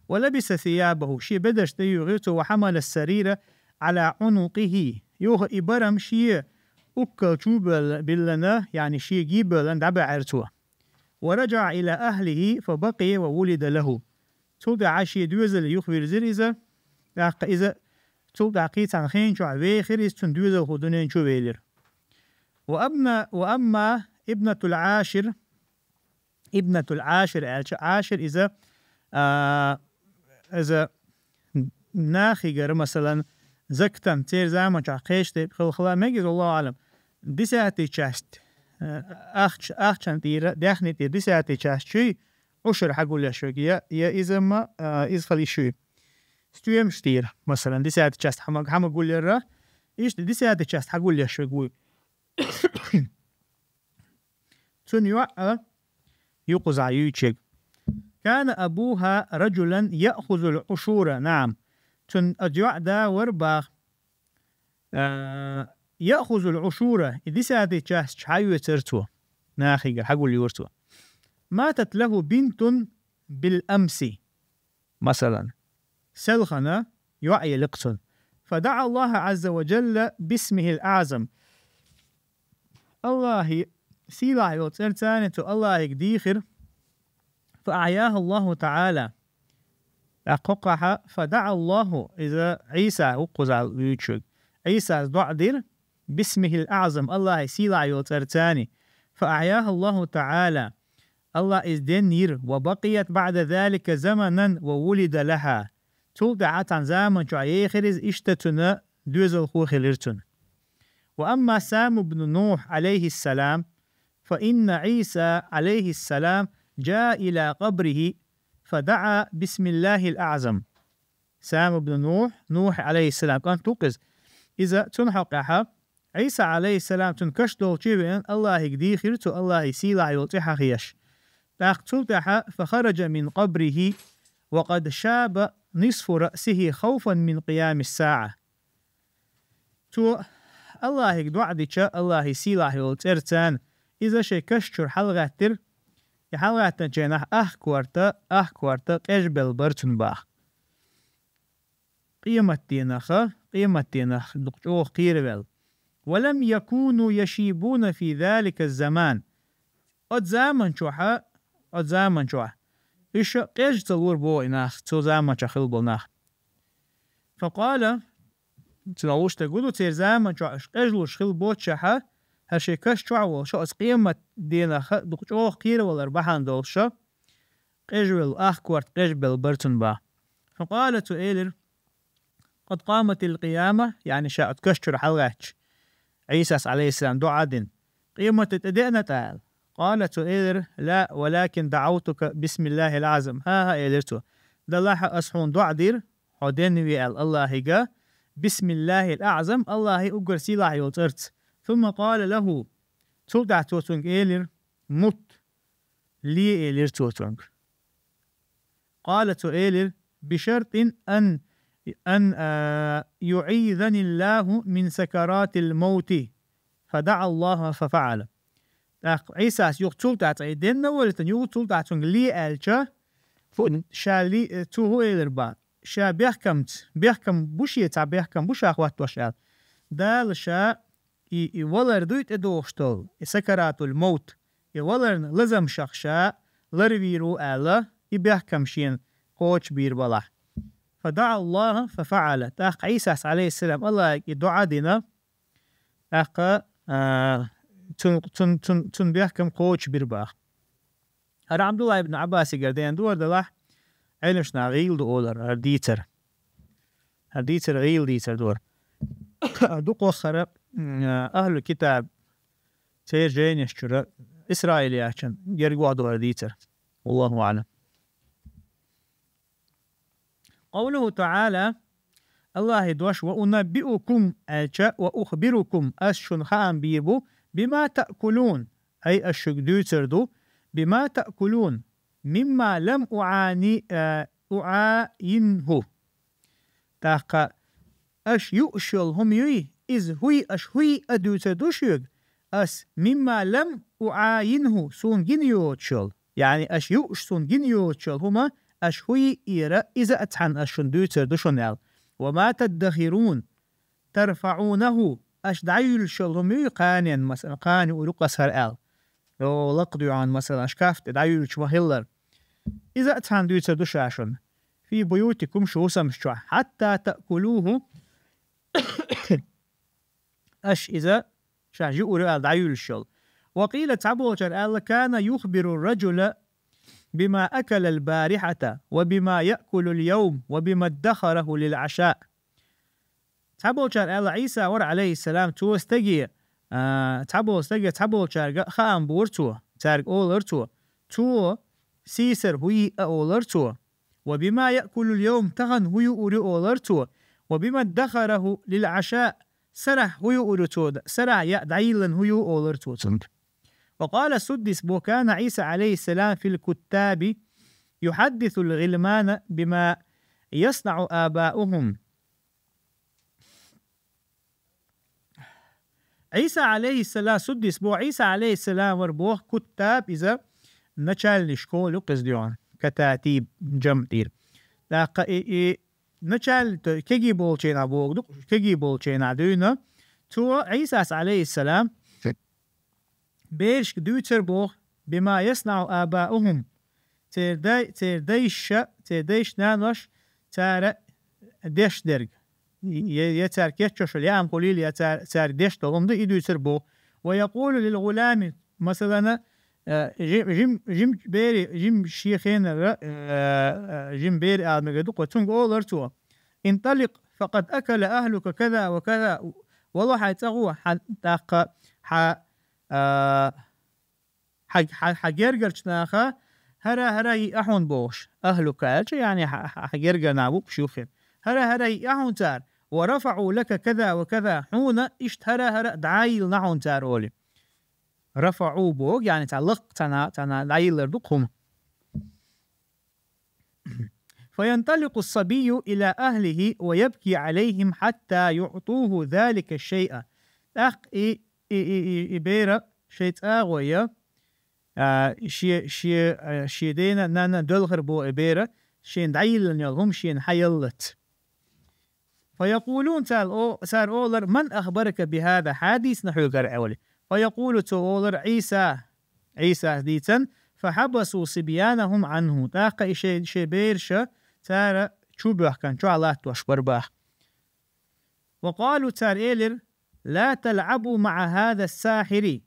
ولبس ثيابه, шен бедарш тӀеюьйхира цо, وحمل السرير على عنقه. Юха и барам шен уккал чу боьлла-, биллина, яъни шега боьллина дӀабаьхьира цо. ورجع إلى أهله فبقي وولد له. Цул тӀаьхьа шен доьзале юхавирзира иза, тӀаккха иза цул тӀаьхьа кхин цхьана хенан чохь вехира иза, цуьнан доьзалхо дуьнен чу велира. وأما، وأما ابنة العاشر, ابنة العاشر аьлча, Ӏашир иза, а, иза нахигара, масалан, закатан церан заманчохь кхечу тайпа хилла хила мега иза, Аллаху аълам. Десятая часть, а, ахча-, ахчан тӀера, даьхни тӀера десятая часть чуй, Ӏушур хьагулъеш верг, я, я иза ма, а, иза хила йиш юй. Стоьмаш тӀера, масалан, десятая часть хьама-, хьамагулъярра, иштта десятая часть хьагулъеш верг вуй. Цуьнан йоӀ а ю кхузахь юьйцург. كان أبوها رجلا يأخذ العشور. نعم. Цуьнан оцу йоӀан да вара боху. А, يأخذ العشور, и десятая часть хьаоьцура цо. Нахигара хьагулъюра цо. ماتت له بنت بالأمس. Масалан, селхана йоӀ елира цуьнан. فدعا الله عز وجل باسمه الأعظم. Аллахьан сийлахь йолу цӀарца цо Аллахьига дийхира. فأحياها الله تعالى. ТӀаккха кхоккхахь, فدعا الله, иза Ӏийса ву кхузахь юьйцург. Ӏийсас доӀа дира, باسمه الأعظم, Аллахьан сийлахь йолу цӀарца. فأحياها الله تعالى. Аллахьа иза денйира, وبقيت بعد ذلك زمنا وولد لها. Цул тӀаьхьа цхьана заман чохь ехира иза, иштта цуьнан доьзалхо хилира цуьнан. وأما سام بن نوح عليه السلام، فإن عيسى عليه السلام جاء إلى قبره فدعا باسم الله الأعظم. Сам ибн Нух, Нухь, алейхиссалам, кӀант ву-кх иза. Иза цунна хьокъехь, Ӏийса, алейхиссалам, цуьнан каш долчу веана, Аллахьига дийхира цо, Аллахьан сийлахь йолу цӀе хьахош. ТӀаккха цул тӀаьхьа, فخرج من قبره وقد شاب نصف رأسه خوفا من قيام الساعة. Цо Аллахьига доӀа дича, Аллахьан сийлахь йолу цӀерца, иза шайн каш чуьра хьалагӀаьттира, и хьалагӀаьттинчу хенахь ах корта, ах корта къежбелла бара цуьнан боху. Къематденах, къематденах дукха чӀогӀа кхеравелла. ولم يكونوا يشيبون في ذلك الزمان. Оцу заман чохь, оцу заман чохь уьш къежа ца лора боху и нах, цу заман чохь хилла болу нах. فقال, цуьнан луш дерг ду, церан заман чохь уьш къежлуш хилла боццушехь, хӀара шайн каш чохь волуш, оцу къематденах дукха чӀогӀа кхеравалар бахьана долуш, къежвелла, ах корта къежбелла бара цуьнан боху. فقال, цо элира: قد قامت القيامة, яъни ша оцу каш чуьра хьалагӀаьттича, Ӏийсас, алейхиссалам, доӀа а дина, къемат тӀедеана тӀаккха аьлла. قال, цо элира: لا، ولكن دعوتك باسم الله الأعظم. ХӀан-хӀа, элира цо, делахь аса хьуна доӀа дира, хьо денна ве аьлла Аллахьига, باسم الله الأعظم, Аллахьан уггар сийлахь йолу цӀарца. ثم قال له, цул тӀаьхьа цо цуьнга элира: مت, ле, элира цо цуьнга. قال, цо элира: بشرط أن، أن، а, يعيذني الله من سكرات الموت. فدعا الله ففعل. ТӀаккха Ӏийсас юха цул тӀаьхьа цкъа и денна а валийтина, юха цул тӀаьхьа цуьнга ле аьлча, фу, ша ле, цо хӀун элира боху? Ша бехкамца, бехкам бу шен, цхьа бехкам бу ша хӀоттош аьлла. Дала ша и, и валар дуй тӀедогӀуш долу, и сакаратул-мовт, и валарна лазамашах ша ларвийр ву аьлла, и бехкам шена кхочушбийр балахь. فدعا الله ففعل. ТӀаккха Ӏийсас, алейхиссалам, Аллахьига и доӀа дина, тӀаккха, а, цун, цун, цун, цун бехкам кхочушбира боху. ХӀара Абдулла ибн Аббасигара дена дора делахь, Ӏеламнаха гӀийла ду олар хӀара дийцар. ХӀара дийцар гӀийла дийцар дора. Дукха хӀара, м, ахӀлу китаб, церан жайнаш чуьра, Исраилиятчун герга вахь ду хӀара дийцар. والله أعلم. قوله تعالى: Аллахьи дош, وأنبئكم аьлча, وأخبركم ас шуна хаам бийр бу, بما تأكلون ай ас шуьга дуьйцур ду, بما تأكلون مما لم أعاني آه، أعاينه. ТӀаккха аш юуш йолу хӀума юй, иза хӀуй, аш хӀуй а дуьйцур ду шуьга, ас مما لم أعاينه суна гина йоцуш йолу, яъни аш юуш суна гина йоцуш йолу хӀума аш хӀуй а ира, иза а цхьаьна ас шуна дуьйцур ду шуна аьлла. وما تدخرون ترفعونه аш дӀаюьллуш йолу хӀума юй, кханенна, масала, кхана юур ю ас хӀара аьлла. Йо, лакха дуьхьал, масала, аш каф тӀе дӀаюьллуш ма-хиллар. Иза а цхьаьна дуьйцур ду ша шуна. في بيوتكم шу хӀусамаш чохь, حتى تأكلوه аш иза ша юур ю аьлла дӀаюьллуш йолу. وقيل цхьаболчара аьлла, كان يخبر الرجل بما أكل البارحة وبما يأكل اليوم وبما ادخره للعشاء. Цхьаболчара аьлла, Ӏийса вара, Ӏалайхиссалам, цо стаге, а, цхьаболу стаге, цхьаболчаьрга хаам бора цо, цаьрга олура цо, цо сийсара хӀу йи а олура цо, وبما يأكل اليوم тахана хӀу юур ю олура цо, وبما ادخره للعشاء сарахь хӀу юур ю цо, сарахь яа дӀайиллина хӀу ю олура цо цуьнга. وقال السدس بو كان عيسى عليه السلام في الكتاب يحدث الغلمان بما يصنع آباؤهم. Ӏийса Ӏалайхиссалам, Суддис бо, Ӏийса Ӏалайхиссалам вара боху куттаб, иза начальный школа ю кхеза дуьйхьа, кататиб жамъ дийр. ТӀаккха и, и начальный, то есть кегий болчийнахь боху ду, кегий болчийнахь дуьйна. Цо Ӏийсас Ӏалайхиссалам берашка дуьйцур боху, бима яснаӀу абаухум, церан дай, церан дайша, церан дайша нанош цара деш дерг. Я, я цара кечъеш йолу яам хуьлийла, я цара, цара деш долу хӀума ду, и дуьйцур боху. Ва якъулу лил гӀулами, масалана, э, жим, жим, жим бери, жим шен хенара, э, э, жим бери ала мегар ду, кхо цунга олар цо: «Инталикъ, факъад акала ахлука каза ва каза». Вало хьайн цӀа гӀо, хьан тӀаккха хьан а, хьан, хьан, хьан гергарчу наха хӀара, хӀара йиъа хьуна бохуш, ахлука аьлча, яъни хьан, хьан, хьан гергара нах бу уьш юххера. ХӀара, хӀара йиъа хьуна цара, ва рафаӀу лака каза ва каза, хьуна иштта хӀара, хӀара дӀайиллина хьуна цара олий. РафаӀу боху, яъни цхьа лакха, цхьа на-, цхьа на-, дӀайиллар ду кху хӀума. فينطلق الصبي إلى أهله ويبكي عليهم حتى يعطوه ذلك الشيء. ТӀаккха и, и, и, и, и бера шайн цӀа а гӀой, а, шен, шен, а, шен дена, нана доьлхур боху и бера, шена дӀайиллина йолу хӀума шена хьаяллалц. فيقولون، цара о-, цара олар: «Ман ахбарака бихаза?» Хьан дийцина хьоьга хӀара аьлла? فيقول، цо олар: «Ӏийса». Ӏийсас дийцина. فحبسوا صبيانهم عنه. ТӀаккха и шайн, шайн бераша цара чу боьхкина, чохь латтош бара боху. وقالوا، цара элира: «Ла талӀабу маӀа хаза ас-сахьири».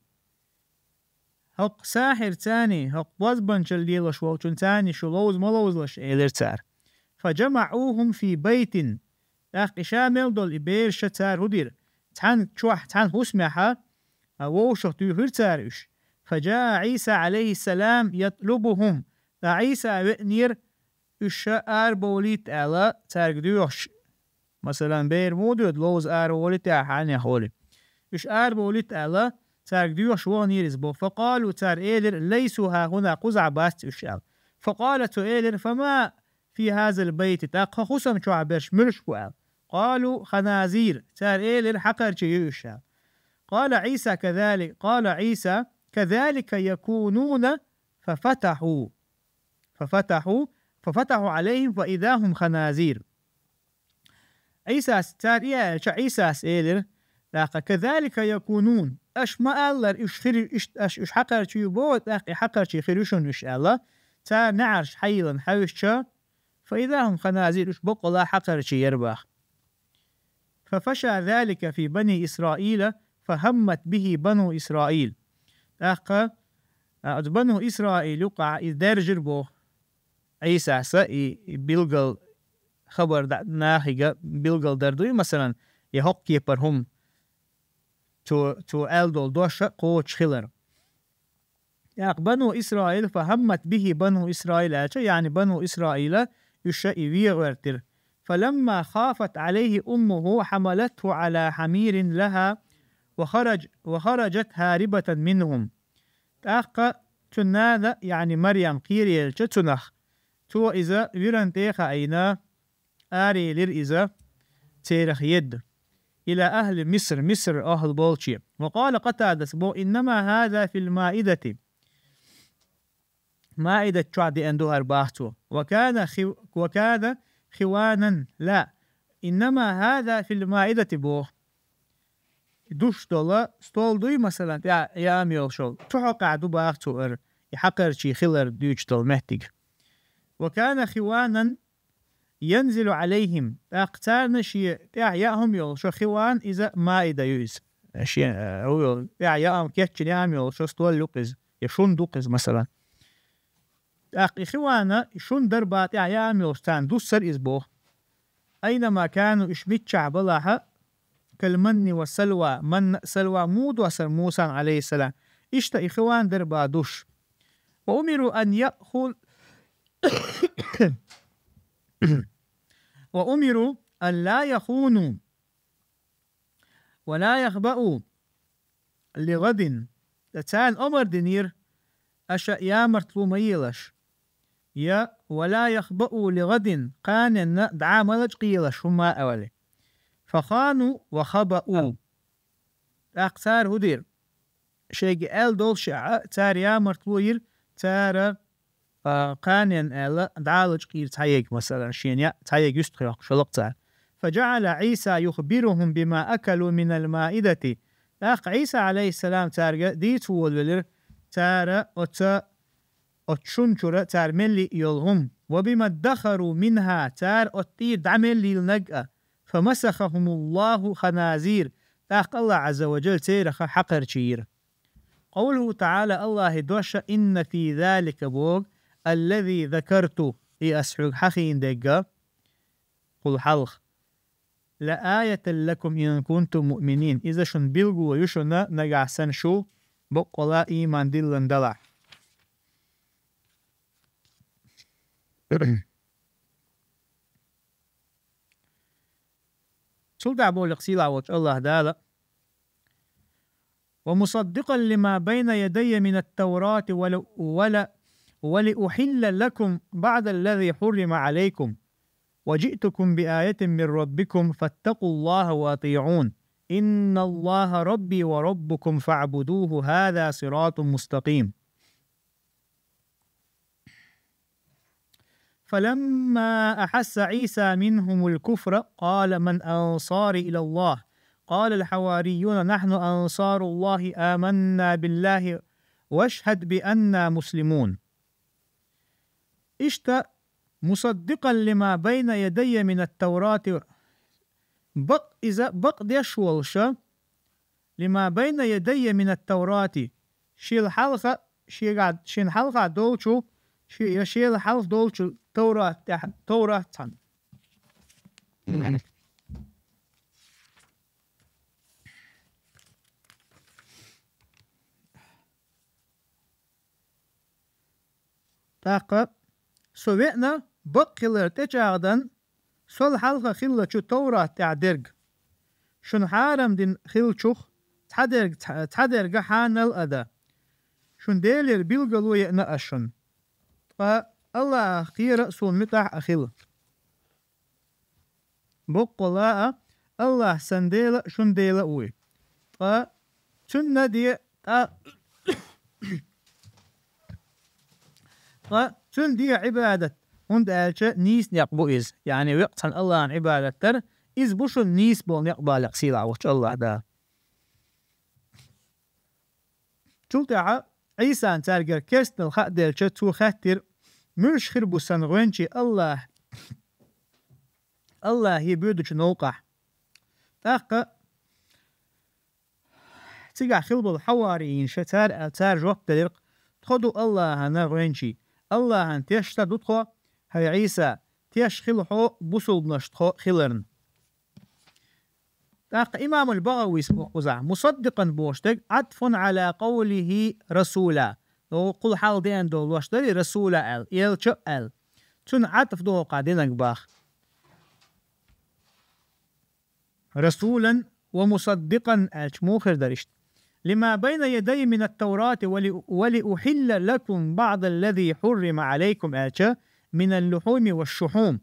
ХӀокху сахьирцаний, хӀокху бозбанчалла лелош волчунцаний шу ловза ма ловзалаш, элира цара. فجمعوهم في بيت. ТӀаккха и ша мел долу и бераша цара хӀун дира? Цхьана чохь, цхьана хӀусамехь а вовшах туьйхира цара уьш. فجاء عيسى عليه السلام يطلبهم. Ткъа Ӏийса веанера уьш ша арабовлийта аьлла, цаьрга доьхуш. Масалан, бер муха доьду, ловза араволийта ахьа хьанех олий. Уьш арабовлийта аьлла, цаьрга доьхуш ваханера иза боху. فقالوا، цара элира: «Лайсу хӀахӀуна», кхузахь бац уьш аьлла. فقال، цо элира: «Фама фи хазал байти», тӀаккха хӀусам чохь берш муьлш бу аьлла. قالوا: «Ханазир». Цара элира: «Хьакхарчий ю уьш» аьлла. قال عيسى كذلك، قال عيسى: «كذلك يكونون ففتحوا». ففتحوا، ففتحوا عليهم فإذا هم خنازير. Ӏийсас, цара и аьлча, Ӏийсас элира: «ТӀаккха كذلك يكونون. Аш ма-аллара, уьш хир, иштта аш уьш хьакхарчий ю боху, тӀаккха и хьакхарчий хир ю шуна уьш», аьлла. Цара неӀарш хьайиллина хьаьвсча, فإذا هم خنازير, уьш баккъала хьакхарчий яра боху. ففشى ذلك في بني إسرائيل فهمت به بنو إسرائيل. ТӀаккха, а, оцу Бану Исраил юкъахь иза даьржира боху. Ӏийсас и, и билгал хабар да-, нахе билгал дар дуй, масалан, я хӀокху кепара хӀума. Цо, цо аьлла долу дош а кхочуш хилар. ТӀаккха Бану Исраил, فهمت به بنو إسرائيل аьлча, яъни Бану Исраила уьш и вен гӀоьртира. فلما خافت عليه أمه حملته على حمير لها وخرج وخرجت هاربة منهم. ТӀаккха цун нана, яъни Марьям, кхераелча цунах, цо иза виран тӀе а хаийна, араелира иза церах едда. إلى أهل مصر, Миср ахӀл болче. وقال قتادة боху: إنما هذا في المائدة. Маидат чохь деана ду хӀара, бах цо. وكان خو-، وكان خوانا. لا. إنما هذا في المائدة боху. Душ долу стол дуй, масалан, тӀехь яам йолуш йолу. Цу хьокъехь ду, бах цо, хӀара, и хьакхарчий хилар дуьйцуш долу меттиг. وكان خوانا ينزل عليهم. ТӀаккха царна шен тӀехь яа хӀума йолуш йолу хиван, иза маида ю иза. Шен, э, хӀу йолу, тӀехь яам кечйина яам йолуш йолу стол ю-кх иза, я шун ду-кх иза, масалан. ТӀаккха и хивана, и шун дарба тӀехь яам йолуш царна дуссара иза боху. أينما كانوا, уьш миччахь балахьа, كالمن والسلوى, манна а, салва муха доссара Мусан, عليه السلام, иштта и хиван дарба душ. وأمروا أن يأخذ وأمروا أن لا يخونوا ولا يخبؤوا لغد. Ткъа царна омра динера, аша ямартло ма елаш. Я ولا يخبؤوا لغد, кханенна дӀа ма лачкъаелаш, хӀума а вали. فخانوا وخبؤوا. ТӀаккха цара хӀун дира? Шайга аьлла долуш а, цара ямартло йира, цара, а, кханенна аьлла, дӀа а лачкъийра цхьаерг, масалан, шена яа цхьаерг юьстах йоккхуш хилла-кх цара. فجعل عيسى يخبرهم بما أكلوا من المائدة. ТӀаккха Ӏийса, عليه السلام, цаьрга дийца волавелира, цара оцу, оцу шун чуьра цара мелли а йолу хӀума. وبما ادخروا منها, цара оцу тӀера дӀа меллийлинарг а. فمسخهم الله خنازير. ТӀаккха АллахӀ Ӏазза ва Джалла церах хьакхарчийра. قوله تعالى, АллахӀан дош: إن في ذلك боху, الذي ذكرت, и ас хьоьга хьахийна дерг, кхул хьалха, لآية لكم إن كنتم مؤمنين. Иза шуна билгало ю шуна, нагахь санна шу баккъала ийман диллина далахь. Цул тӀаьхьа боху-кх сийлахь волчу АллахӀ Дала: ومصدقا لما بين يدي من التوراة ول-، ول-، ولأحل لكم بعض الذي حرم عليكم وجئتكم بآية من ربكم فاتقوا الله وأطيعون إن الله ربي وربكم فاعبدوه هذا صراط مستقيم. فلما أحس عيسى منهم الكفر قال من أنصاري إلى الله؟ قال الحواريون نحن أنصار الله آمنا بالله واشهد بأننا مسلمون. Иштта, مصدقا لما بين يدي من التوراة, бакъ-, иза бакъдеш волуша, لما بين يدي من التوراة, шел хьалха, шегахь, шен хьалха долчу, ши-, я шел хьалха долчу Таврат тӀехь, Таврат цхьана. ТӀаккха со веана бакъ хилар тӀечӀагӀдан, сол хьалха хиллачу Таврат тӀехь дерг. Шуна хьарам дина хиллачух цхьадерг, цхьа-, цхьадерга хьанал а дан. Шун Делера билгало еана ас шуна. Ткъа АллахӀах кхера а суна муьтӀахь а хила. Боккъала а, АллахӀ сан Дела а, шун Дела а вуй. Ткъа Цунна де, ткъа, ткъа Цунна де Ӏибадат, хӀунда аьлча нийса некъ бу иза. Яъни векъ цхьана АллахӀан Ӏибадат дар, иза бу шуна нийса болу некъ, боху-кх сийлахь волчу АллахӀ Дала. Цул тӀаьхьа Ӏийсан цаьргара керстанал хаа делча, цо хаьттира: «Муьлш хир бу сан гӀоьнчий АллахӀ, АллахӀе боьдучу новкъахь?» ТӀаккха цигахь хилла болу хьавариинаш, цара аьлла, цара жоп делира-кх: «Тхо ду АллахӀана гӀоьнчий. АллахӀана тешна ду тхо, хӀай Ӏийса, тешна хила хьо бусулбанаш тхо хиларна». ТӀаккха имамул БагӀавис боху кхузахь: «Мусаддикъан» бохуш дерг «Ӏатфун Ӏала къавлихи расула». Кхул хьалха деана долу дош дарий «расула» аьлла, «элча» аьлла. Цунна Ӏатф ду хӀокху динарг боху. رسولا ومصدقا аьлча муха хир дара иштта? لما بين يدي من التوراة ول-, ولأحل لكم بعض الذي حرم عليكم аьлча, من اللحوم والشحوم.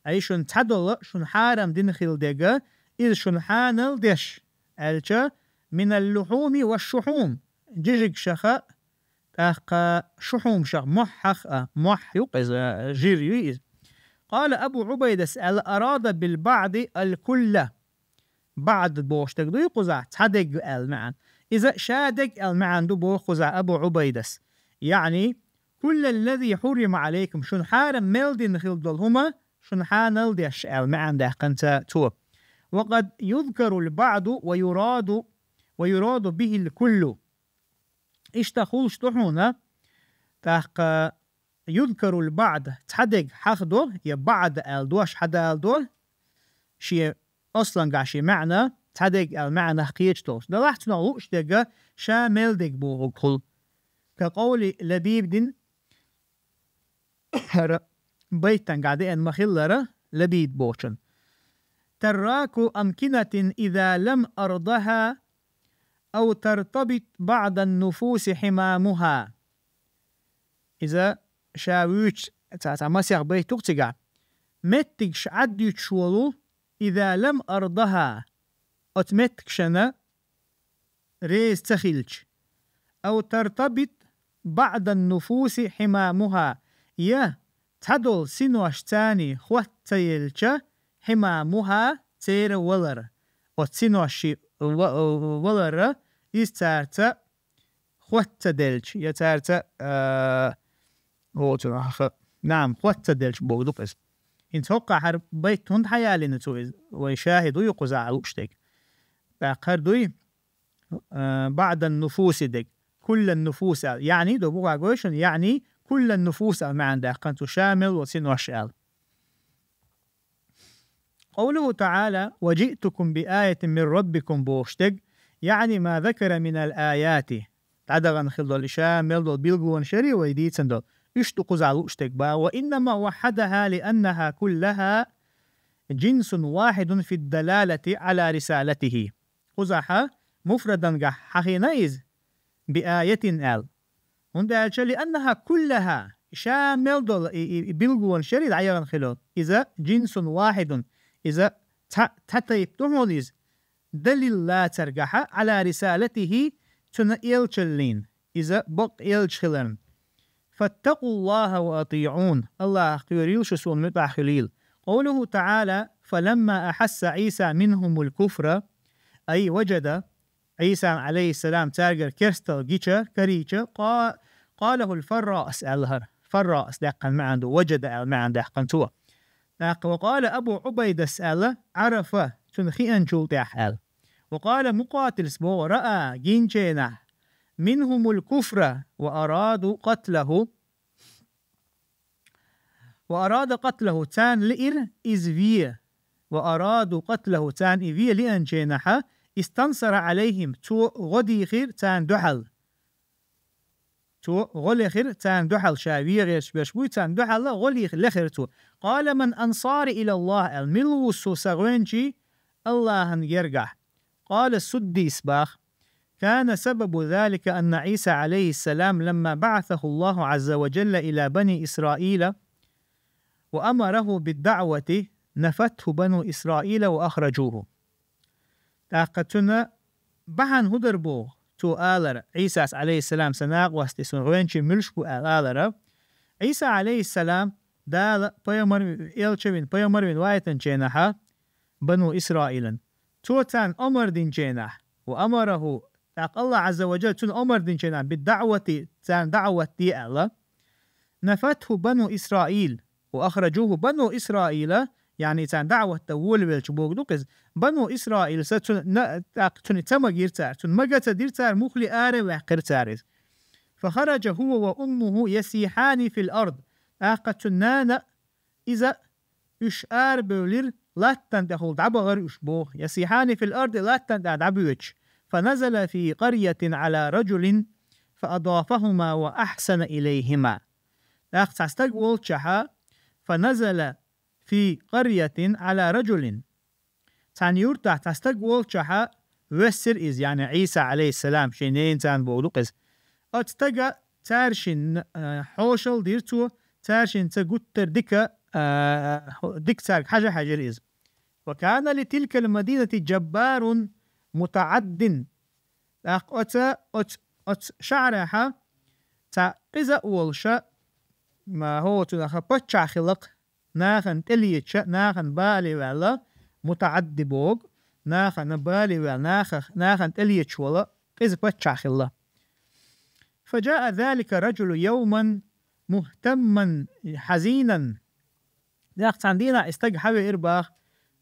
Ай шуна цхьадола, шуна хьарам дина хила дега, из шуна хьанал деш аьлча, من اللحوم والشحوم. Жижиг шаха, тӀаккха шухьум шах, мохь хьах а, мохь ю иза, жир ю иза. قال أبو عبيدة аьлла, أراد بالبعض الكل. بعض бохуш дег ду кхузахь, цхьа дег аьлла маьӀна. Иза ша дег аьлла маьӀна ду боху кхузахь Абу Ӏубайдас. يعني, كل الذي حرم عليكم, шуна хьарам мел дина хила долу хӀума, шуна хьанал деш аьлла маьӀна даьккхина цо. وقد يذكر البعض ويراد، ويراد به الكل. Иштта хуьлуш ду хьуна, тӀаккха يذكر البعض, цхьа дег хьахдо, я بعض аьлла дош хьадаладо, шен аслангахь шен маьӀна, цхьа дег аьлла маьӀнах кхеташ долуш. Делахь цунах лууш дега ша мел дег бохург хуьлу. كقول لبيد, хӀара байтангахь деана ма-хиллара, Лабид бохучун. تراك أمكنة إذا لم أرضها أو ترتبط بعض النفوس حمامها. Иза ша вуьйцу цхьа-цхьа масех байт ду-кх цигахь. Меттигаш Ӏаддуьтуш волу, إذا لم أرضها, оцу меттигашна реза ца хилча. أو ترتبط بعض النفوس حمامها, я цхьадолу синош царний хӀотта ца елча, حمامها, церан валар. Оцу синошший ва-, валар, иза цаьрца хӀотта ца делча, я цаьрца, а, оцунах, наам, хӀотта ца делча бохург ду-кх иза. ХӀинца хӀокхахь хӀара байт хӀунда хьаялийна цо иза? Вай шахӀид ву кхузахь лууш дерг. ТӀаккха хӀара дуй, а, بعض النفوس дерг. كل النفوس аьлла. يعني, ду бухахь гой шуна, يعني, كل النفوس аьлла маьӀна даьккхина цо, ша мел волу синош аьлла. قوله تعالى: وجئتكم بآية من ربكم бохуш дерг, يعني ما ذكر من الآيات. ДӀадахана хила долу и ша мел долу билгалонаш ярий вай дийцина долу. Уьш ду кхузахь лууш дерг бах. وإنما وحدها لأنها كلها جنس واحد في الدلالة على رسالته. Кхузахь муфрадангахь хьахийна иза, بآية аьлла. ХӀунда аьлча, لأنها كلها, ша мел долу и, и, и билгалонаш ярий дӀаяхана хила. Иза جنس واحد, иза цхьа, цхьа тайпа ду хьуна иза. Далил лацаргахьа على رسالته, цуьнан элчаллин, иза бакъ элча хиларна. فاتقوا الله وأطيعون, Аллахах кхоьрийла шу, суна муьтӀахь хуьлийла. قوله تعالى: فلما أحس عيسى منهم الكفر, أي وجد, Ӏийсан, عليه السلام, цаьргара керстал гича, карийча, къа-, قاله الفراء аьлла хӀара. Фарраъ аьлла даьккхина маьӀна ду, وجد аьлла маьӀна даьккхина цо. ТӀаккха وقال أبو عبيدة аьлла, عرف, цунна хиъначул тӀаьхьа аьлла. وقال مقاتل боху, رأى, гинчийнахь, منهم الكفر وأرادوا قتله. وأراد قتله, царна лиира иза ве. وأرادوا قتله, царна и ве лиъначийнахьа, استنصر عليهم, цо гӀо дийхира царна дуьхьал. Цо гӀо лехира царна дуьхьал, ша ве гӀерташ берш буй, царна дуьхьал гӀо лех-, лехира цо. قال من أنصاري إلى الله аьлла, мила ву со сан гӀоьнчий Аллахьан гергахь? قال السدي бах: كان سبب ذلك أن عيسى عليه السلام لما بعثه الله عز وجل إلى بني إسرائيل وأمره بالدعوة نفته بنو إسرائيل وأخرجوه. ТӀаккха цуьнан бахьана хӀун дара боху, цо алара, Ӏийсас, عليه السلام, сан накъост и, сан гӀоьнчий муьлш бу аьлла алара. Ӏийса, عليه السلام, Дала пайхамар, элча вина, пайхамар вина вайтанчийнахьа, Бану Исраилан. Цо царна омар динчийнахь, وأمره, тӀаккха Аллах Ӏазза ва Джалла цунна омар динчийнахь, بالدعوة, царна даӀват де аьлла. نفته بنو إسرائيل وأخرجوه. Бану Исраила, яъни царна даӀват дан волавелча бохург ду-кх иза. Бану Исраилас цунна, тӀаккха цунна ца магира цара, цунна мага ца дира цара, муххале ара а ваьккхира цара иза. فخرج هو وأمه يسيحان في الأرض. ТӀаккха цуьнан нана а, иза а, уьш арабевлира, латтана тӀехула дӀабахара уьш боху. يسيحان في الأرض, латтана тӀехь дӀабоьдуш. فنزل في قرية على رجل فأضافهما وأحسن إليهما. ТӀаккха цхьа стаг волччахьа, فنزل في قرية على رجل. цхьана юртахь цхьа стаг волчохь воьссира иза, яъни Ӏийса, Ӏалайхиссалам, шен ненан царна бохург ду-кх иза. Оцу стага цаьршинна, а, хьошалла дира цо, цаьршинца гуттар а дика, а, дика цаьрга хьажа хьаьжира иза. «وكان لتلك المدينة جبار متعد». ТӀаккха оцу, оцу, оцу шахьарехь цхьа къиза а волуш, ма, хӀокху цунах паччахь хилла-кх, нахана тӀелеташ, нахана бале ваьлла, мутаӀадди боху, нахана бале ваьлла, нахах-, нахана тӀелеташ волу къиза паччахь хилла. «فجاء ذلك الرجل يوما مهتما حزينا». ТӀаккха цхьана дийнахь и стаг хьавеара боху,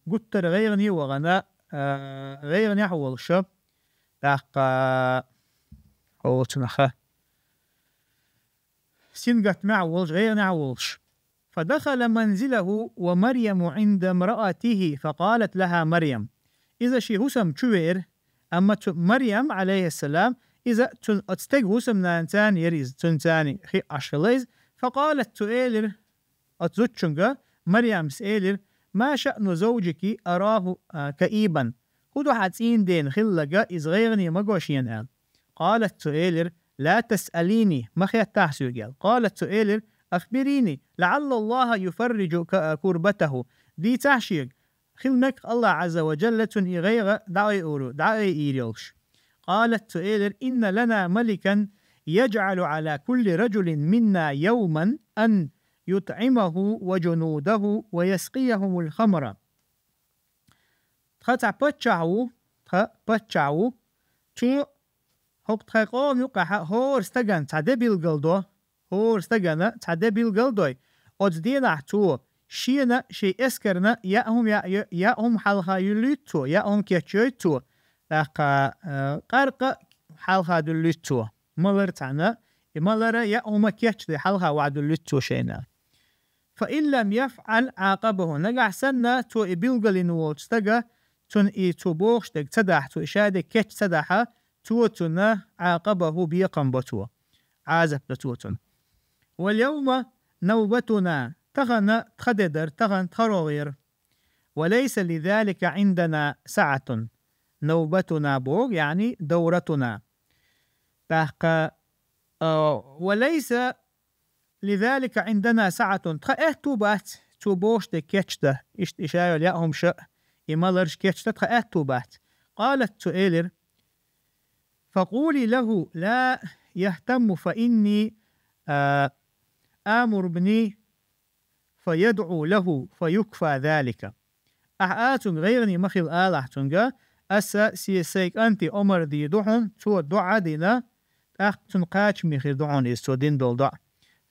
гуттар а гӀайгӀане а вахана, а, гӀайгӀанехь а волуш. ТӀаккха, хӀокху цунах сингаттамехь а волуш, гӀайгӀанехь а волуш. «فدخل منزله ومريم عند امرأته فقالت لها مريم». Иза шен хӀусам чу веара, амма цу Марьям, Ӏалайхиссалам, иза цуьнан оцу стеган хӀусамнана царна яра иза, цуьнан царна хи а Ӏаш хилла иза. «فقالت», цо элира, оцу зудчуьнга, Марьямс элира: «ما شأن زوجك أراه، а, كئيبا». «ХӀун ду хьан цӀийнан дена хилларг, иза гӀайгӀане ма го шена?» — аьлла. «قالت», цо элира: «لا تسأليني», ма хеттахь соьга, аьлла. «قالت», цо элира: «أخبريني لعل الله يفرج ك-, كربته». Дийцахь шега, хила мега Аллах Ӏазза ва Джалла цуьнан и гӀайгӀа дӀаайъур, дӀаайъийр йолуш. «قالت», цо элира: «إن لنا ملكا يجعل على كل رجل منا يوما أن يطعمه وجنوده ويسقيهم الخمر». Тхан цхьа паччахь ву, тхан паччахь ву, цо хӀокху тхайн къоман юккъехь хӀора стагана цхьа де билгал до, хӀора стагана цхьа де билгал дой, оцу денахь цо шена, шен эскарна яа хӀума яа, яа хӀума хьалха юьллуьйту цо, яа хӀума кечйойту цо, тӀаккха, а, къаркъа хьалха дуьллуьйту цо, малар цхьаьна, и малара яа хӀума кечдой хьалха вахьа дуьллуьйту цо шайна. «فإن لم يفعل عاقبه», нагахь санна цо и билгалйина волчу стага, цунна и цо бохуш дерг ца дахь, цо и ша дерг кеч ца дахь, цо цунна «عاقبه», бекхам бо цо, Ӏазап до цо цунна. «واليوم نوبتنا», тахана тхан де дара, тахана тхан рогӀера. «وليس لذلك عندنا سعة». «نوبتنا» боху, яъни «دورتنا». ТӀаккха, а, «وليس لذلك عندنا سعة», тхан аьтту бац цо бохуш дерг кечдан, иштта и ша йолу яа хӀумаш а, и маларш кечдан тхан аьтту бац. «قالت», цо элира: «فقولي له لا يهتم فإني، а, آمر ابني فيدعو له فيكفى ذلك». Ахьа а цуьнга гӀайгӀане ма хила алахь цуьнга, аса се сайн кӀанте омар дийр ду хьуна, цо доӀа а дина, тӀаккха цунна кхачаме хир ду хьуна иза, цо дина долу доӀа.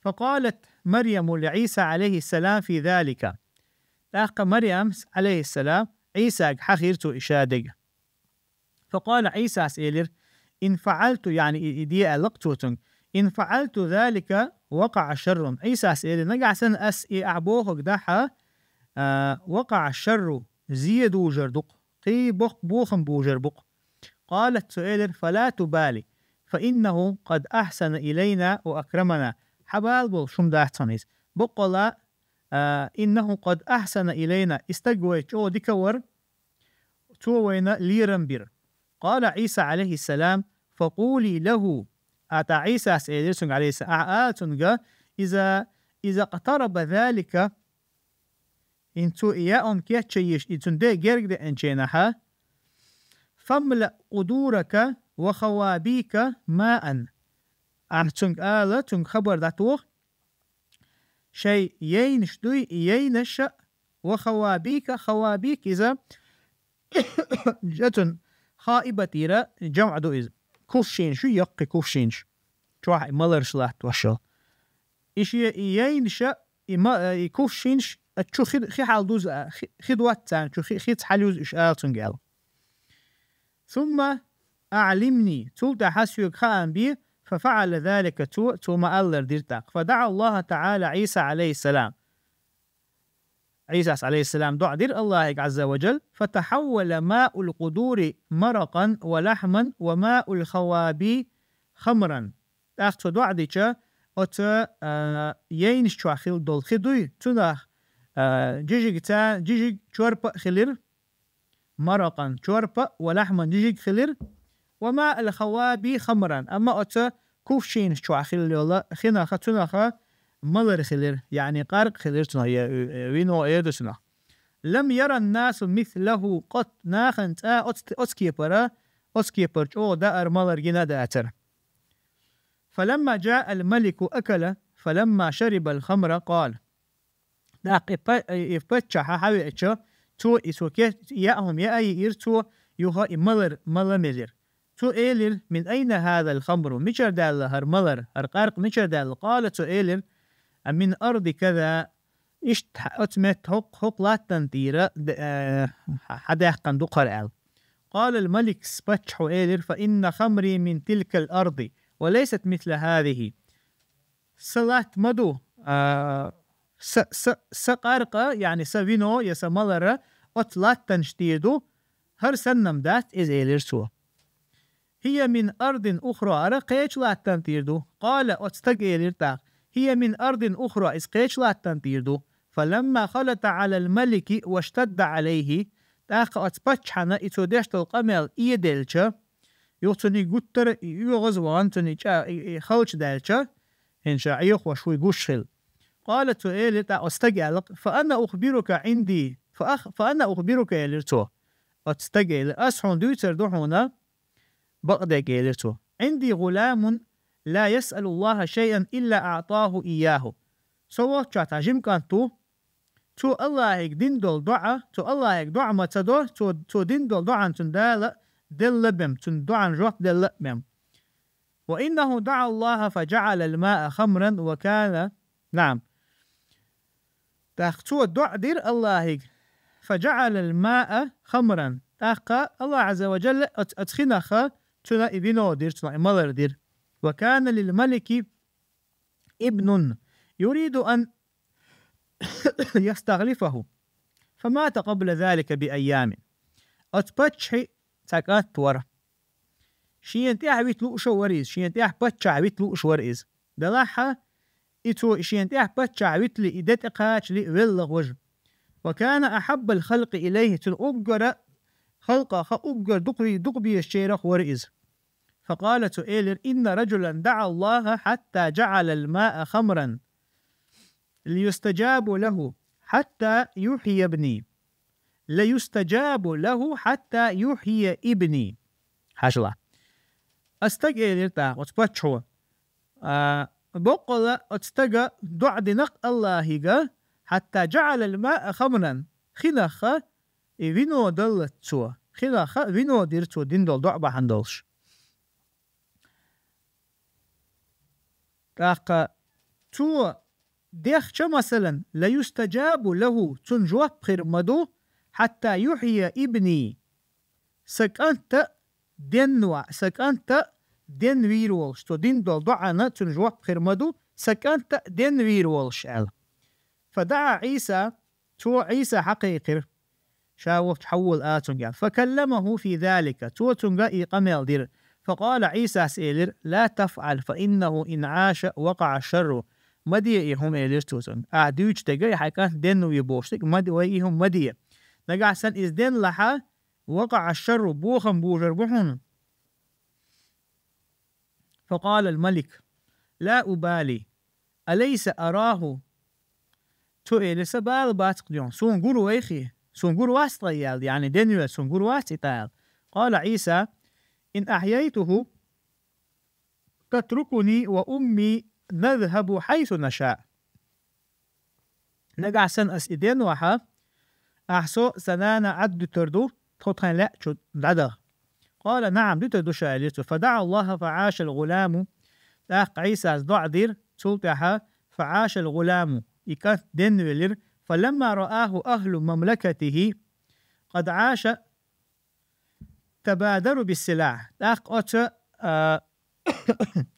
«فقالت مريم لعيسى عليه السلام في ذلك». ТӀаккха Марьямс, Ӏалайхиссалам, Ӏийсага хьахийра цо и ша дерг. «فقال», Ӏийсас элира: «إن فعلت», яъни и, и де аьлла-кх цо цуьнга, «إن فعلت ذلك وقع شر». Ӏийсас элира: «Нагахь санна ас и ахь бохург дахь, а, وقع شر», зе дужур ду-кх, кхин боккха бохам бужур бу-кх. «قالت», цо элира: «فلا تبالي، فإنه قد أحسن إلينا وأكرمنا». Хьан бала болуш хӀума дац хьуна иза. Баккъала, а, «إنه قد أحسن إلينا», и стаг вай чӀогӀа дика вара, цо вайна лерам бира. «قال عيسى عليه السلام: فقولي له». А тӀаккха Ӏийсас элира цуьнга, Ӏалайхиссалам, ахьа ала цуьнга: «إذا، إذا اقترب ذلك», хӀинца цо и яа хӀума кечъеш, и цуьнан де герга деанчу хенахь, «فاملأ قدورك وخوابيك ماء». Ахьа цуьнга ала, цуьнга хабар дӀатоха, шайн яйнаш дуй, и яйнаш а, «وخوابيك», «خوابيك» иза, жа цуьнан «خائبة» яра жамӀ ду иза. Кувшинаш ю, яккхий кувшинаш. Чохь и маларш латтош йолу. И шен и яйнаш а, и ма-, и кувшинаш а чу хи, хи хьалдуза, хи, хи доцца царна чу, хи, хица хьалъюза уьш ала цуьнга аьлла. «ثم أعلمني», цул тӀаьхьа соьга хаам бе, «ففعل ذلك», цо, цо ма-аллара дира тӀаккха. «فدعا الله تعالى عيسى عليه السلام». Ӏийсас, Ӏалайхиссалам, доӀа дира Аллахьига, Ӏазза ва Джалла: «فتحول ماء القدور مرقا ولحما وماء الخوابي خمرا». ТӀаккха цо доӀа дича, оцу, а, яйнаш чохь хилла долу хи дуй, цунах, а, жижиг ца-, жижиг чорпа а хилира, مرقا чорпа, ولحما жижиг хилира, وماء الخواب خمرا, амма оцу кувшинаш чохь хилла йолу хинаха, цунаха малар хилира, яъни къаркъа хилира цунах, я, э, вино эр ду цунах. لم ير الناس مثله قط, нахана цкъа оцу, оцу кепара, оцу кепара чӀогӀа даар малар гина а дацара. فلما جاء الملك أكل، فلما شرب الخمر قال. ТӀаккха и па-, и паччахь хьавеача, цо и цо ке-, яа хӀума яа йиира цо, юха и малар, мала мелира. Цо элира: من أين هذا الخمر؟ Мичара даьлла хӀара малар, хӀара къаркъа мичара даьлла? قال, цо элира: من أرض كذا. Иштта оцу метта хӀокху, хӀокху латтана тӀера д-, э, хьадаьккхина ду хӀара аьлла. قال الملك, паччахьо элира: فإن خمري من تلك الأرض وليست مثل هذه. Сан латта ма ду, а, сан, сан, сан къаркъа, яъни сан вино я сан малар оцу латтанаш тӀера ду, хӀара санна-м дац иза, элира цо. هي من أرض أخرى, хӀара кхечу латтана тӀера ду. قال, оцу стага элира тӀаккха: هي من أرض أخرى, иза кхечу латтана тӀера ду. فلما خلط على الملك واشتد عليه, тӀаккха оцу паччахьна и цо деш долу къамел эделча, юха цунна и гуттара а оьгӀаз а вахана, цунна и чӀа-, и, и халча даьлча, хӀинца Ӏехош вуй гуш хилла. قال, цо элира тӀаккха оцу стага аьлла: فأنا أخبرك عندي, فأخ-, فأنا أخبرك, элира цо. Оцу стага элира: ас хьуна дуьйцур ду хьуна, бакъдерг, элира цо. عندي غلام لا يسأل الله شيئا إلا أعطاه إياه. Со волчохь цхьа жима кӀант ву, цо Аллахьига дина долу доӀа, цо Аллахьига доӀа ма ца до, цо, цо дина долу доӀанна цунна Дала делла бен, цунна доӀанна жоп делла бен. وإنه دعا الله فجعل الماء خمرا وكان، نعم. ТӀаккха цо доӀа дира Аллахьига: فجعل الماء خمرا. ТӀаккха Аллахь Азза ва Джалла оц-, оцу хинаха цуьнан и вино дира, цуьнан и малар дира. وكان للملك ابن يريد أن يستخلفه، فمات قبل ذلك بأيام. Оцу паччахьан цхьа кӀант вара. Шена тӀехь вита лууш а вара иза, шена тӀехь паччахь вита лууш вара иза. Делахь а, и цо шена тӀехь паччахь витале, и де тӀекхачале велла важа. وكان أحب الخلق إليه, цунна уггара халкъах, уггар дукха, дукха безачарах вара иза. فقال, цо элира: إن رجلا دعا الله حتى جعل الماء خمرا ليستجاب له حتى يحيي ابني. ليستجاب له حتى يحيي ابني. Хьажал. Оцу стага элира тӀаккха, оцу паччахьо: а, боккъала оцу стага доӀа дина-кх Аллахьига, حتى جعل الماء خمرا, хинаха и вино даллалц цо, хинаха вино дира цо дина долу доӀа бахьана долуш. ТӀаккха цо дехча, масалан, ليستجاب له, цунна жоп хир ма ду, حتى يحيي ابني, сан кӀанта денвахь, сан кӀанта денвийр волуш, цо дина долу доӀана цунна жоп хир ма ду, сан кӀанта денвийр волуш, аьлла. فدعا عيسى, цо Ӏийса хьакхайкхира. Ша волчу хьавола ала цуьнга, аьлла. فكلمه في ذلك, цо цуьнга и къамел дира. فقال, Ӏийсас элира: لا تفعل، فإنه إن عاش وقع الشر. Ма де и хӀума, элира цо цуьнга. Ахь дуьйцу дерг, и хьайн кӀант денве бохуш дерг, ма де, вай и хӀума ма де. Нагахь санна иза денлахь, وقع الشر, бохам божар бу хьуна. فقال الملك: لا أبالي، أليس أراه؟ Цо элира: сан бала бац-кх дуьйна, суна гур вайхи, суна гур вац-кх, яьлла, яъни денвелла суна гур вац и тӀаккха, аьлла. قال عيسى: إن أحييته تتركني وأمي نذهب حيث نشاء. Нагахь санна ас и денвахь, ахь со, сан нана Ӏад дуьтур ду, тхо тхайн лаьа чу дӀадаха. قال: نعم, дуьтур ду ша, элира цо. فدعا الله فعاش الغلام. ТӀаккха Ӏийсас доӀа дира, цул тӀаьхьа فعاش الغلام, и кӀант денвелира. فلما رآه أهل مملكته قد عاش تبادروا بالسلاح. ТӀаккха оцу, а,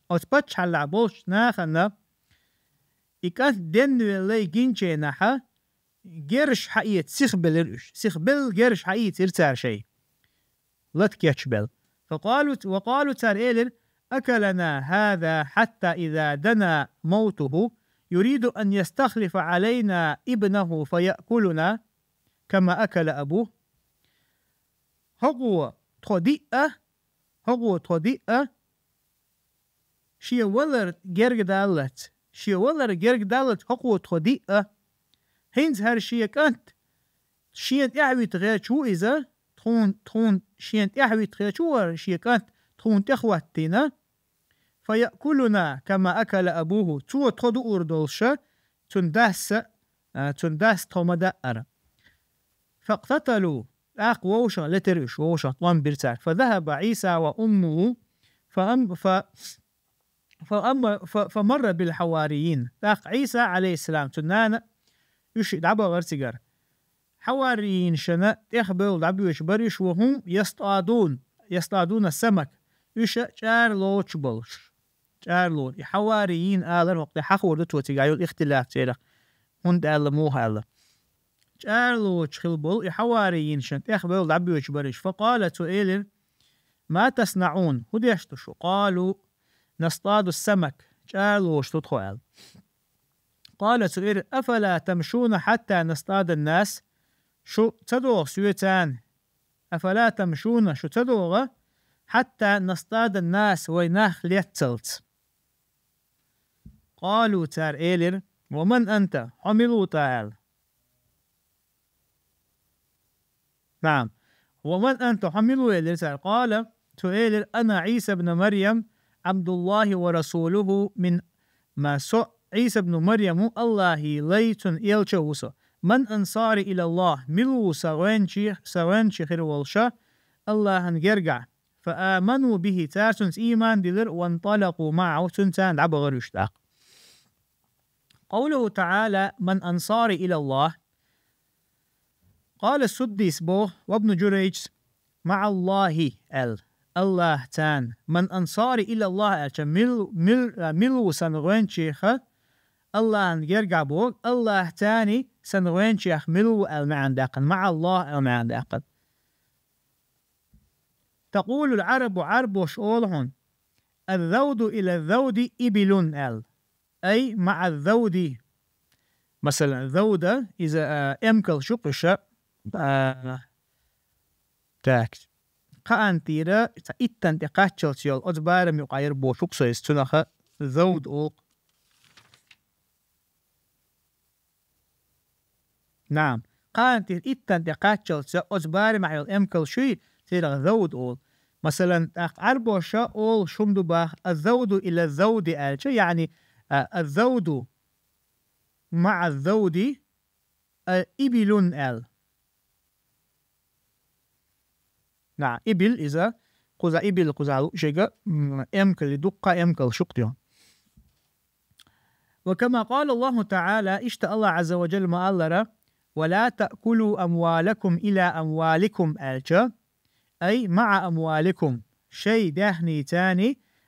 оцу паччахьаллехь болчу нахана и кӀант денвеллай гинчу хенахь, герзаш хьаэца сихбелира уьш. Сихбелла герзаш хьаийцира цара шайн. Лата кечбелла. فقالوا, وقالوا, цара элира: أكلنا هذا حتى إذا دنا موته يريد أن يستخلف علينا ابنه فيأكلنا كما أكل أبوه. хӀокхо тхо диъ а, хӀокхо тхо диъ а, шен валар герга даллалц, шен валар герга даллалц хӀокхо тхо диъ а. ХӀинца хӀара шен кӀант шена тӀехьа вита гӀерташ ву иза, тхуна, тхуна шена тӀехьа вита гӀерташ ву хӀара шен кӀант, тхуна тӀехӀоттийна. فيأكلنا كما أكل أبوه. Цо тхо дуур долуша, цуьнан дас а, а, цуьнан дас тхо ма даъара. فاقتتلوا. ТӀаккха вовшах летира уьш, вовшах тӀом бира цаьрга. فذهب عيسى وأمه فأم-، ف-، فأم-، ف-، فمر بالحواريين. ТӀаккха Ӏийса, Ӏалайхиссалам, цуьнан нана уьш дӀабахара цигара. Хьаварийинашна тӀехбевлла дӀабоьдуш бара уьш, وهم يصطادون، يصطادون السمك. Уьш чӀара лоцуш болуш. ЧӀара лоцуш. И хьаварийин алар хӀокху тӀе хьахор ду цо цигахь йолу ихтилаф церах. ХӀунда аьлла, муха аьлла. ЧӀара лоцуш хилла болу и хьаварийинашна тӀехбевлла дӀабоьдуш бара уьш. فقال، цо элира: ما تصنعون؟ ХӀун деш ду шу? قالوا: نصطاد السمك. ЧӀара лоцуш ду тхо аьлла. قال، цо элира: أفلا تمشون حتى نصطاد الناس؟ Шу ца догӀу соьцана? أفلا تمشون، шу ца догӀу, حتى نصطاد الناس، вай нах леццалц? قالوا، цара элира: ومن أنت؟ Хьо мила ву тӀаккха аьлла. نعم. ومن أنت؟ Хьо мила ву элира цара. قال، цо элира: أنا عيسى ابن مريم عبد الله ورسوله من، ма со Ӏийса ибн Марьям ву, Аллахьан лай, цуьнан элча а ву со. من أنصاري إلى الله؟ Мила ву сан гӀоьнчий, сан гӀоьнчий хир волуша Аллахьан гергахь? فآمنوا به، цара цуьнца ийман дилира, وانطلقوا معه، цуьнца дӀабахара уьш тӀаккха. قوله تعالى: من أنصاري إلى الله؟ قال السديس боху, وابن جريج: مع الله аьлла, Аллахьца. من أنصاري إلى الله аьлча, мил-, мил-, а, мила ву сан гӀоьнчий Аллахьан гергахь боху, Аллахьца сан гӀоьнчех мила ву аьлла маьӀна даьккхина, مع الله аьлла маьӀна даьккхина. تقول العرب، Ӏарбоша олу хьуна: الذود إلى الذود إبل аьлла. أي مع الذود. Масала, завда, иза, а, эмкалш ю-кх уьш, а, так. Кхаанна тӀера цхьа иттанна тӀе кхаччалц йолу оцу барам юкъахь яра бохуш ву-кх со иза, цунах завд олу-кх. نعم. Кхаанна тӀера иттанна тӀе кхаччалц оцу барамехь йолу эмкалш юй, церах завд олу. Масала, тӀаккха Ӏарбоша олуш хӀума ду боху: الذود إلى الذود аьлча, яъни, а, الذود مع الذود، а, إبل аьлла. نعم، إبل иза, кхузахь إبل кхузахь луъу шега, м, эмкалш, дуккха эмкалш ю-кх тӀе. وكما قال الله تعالى، иштта Аллахь عز وجل ма-аллара: ولا تأكلوا أموالكم إلى أموالكم аьлча, أي مع أموالكم، шайн даьхнийца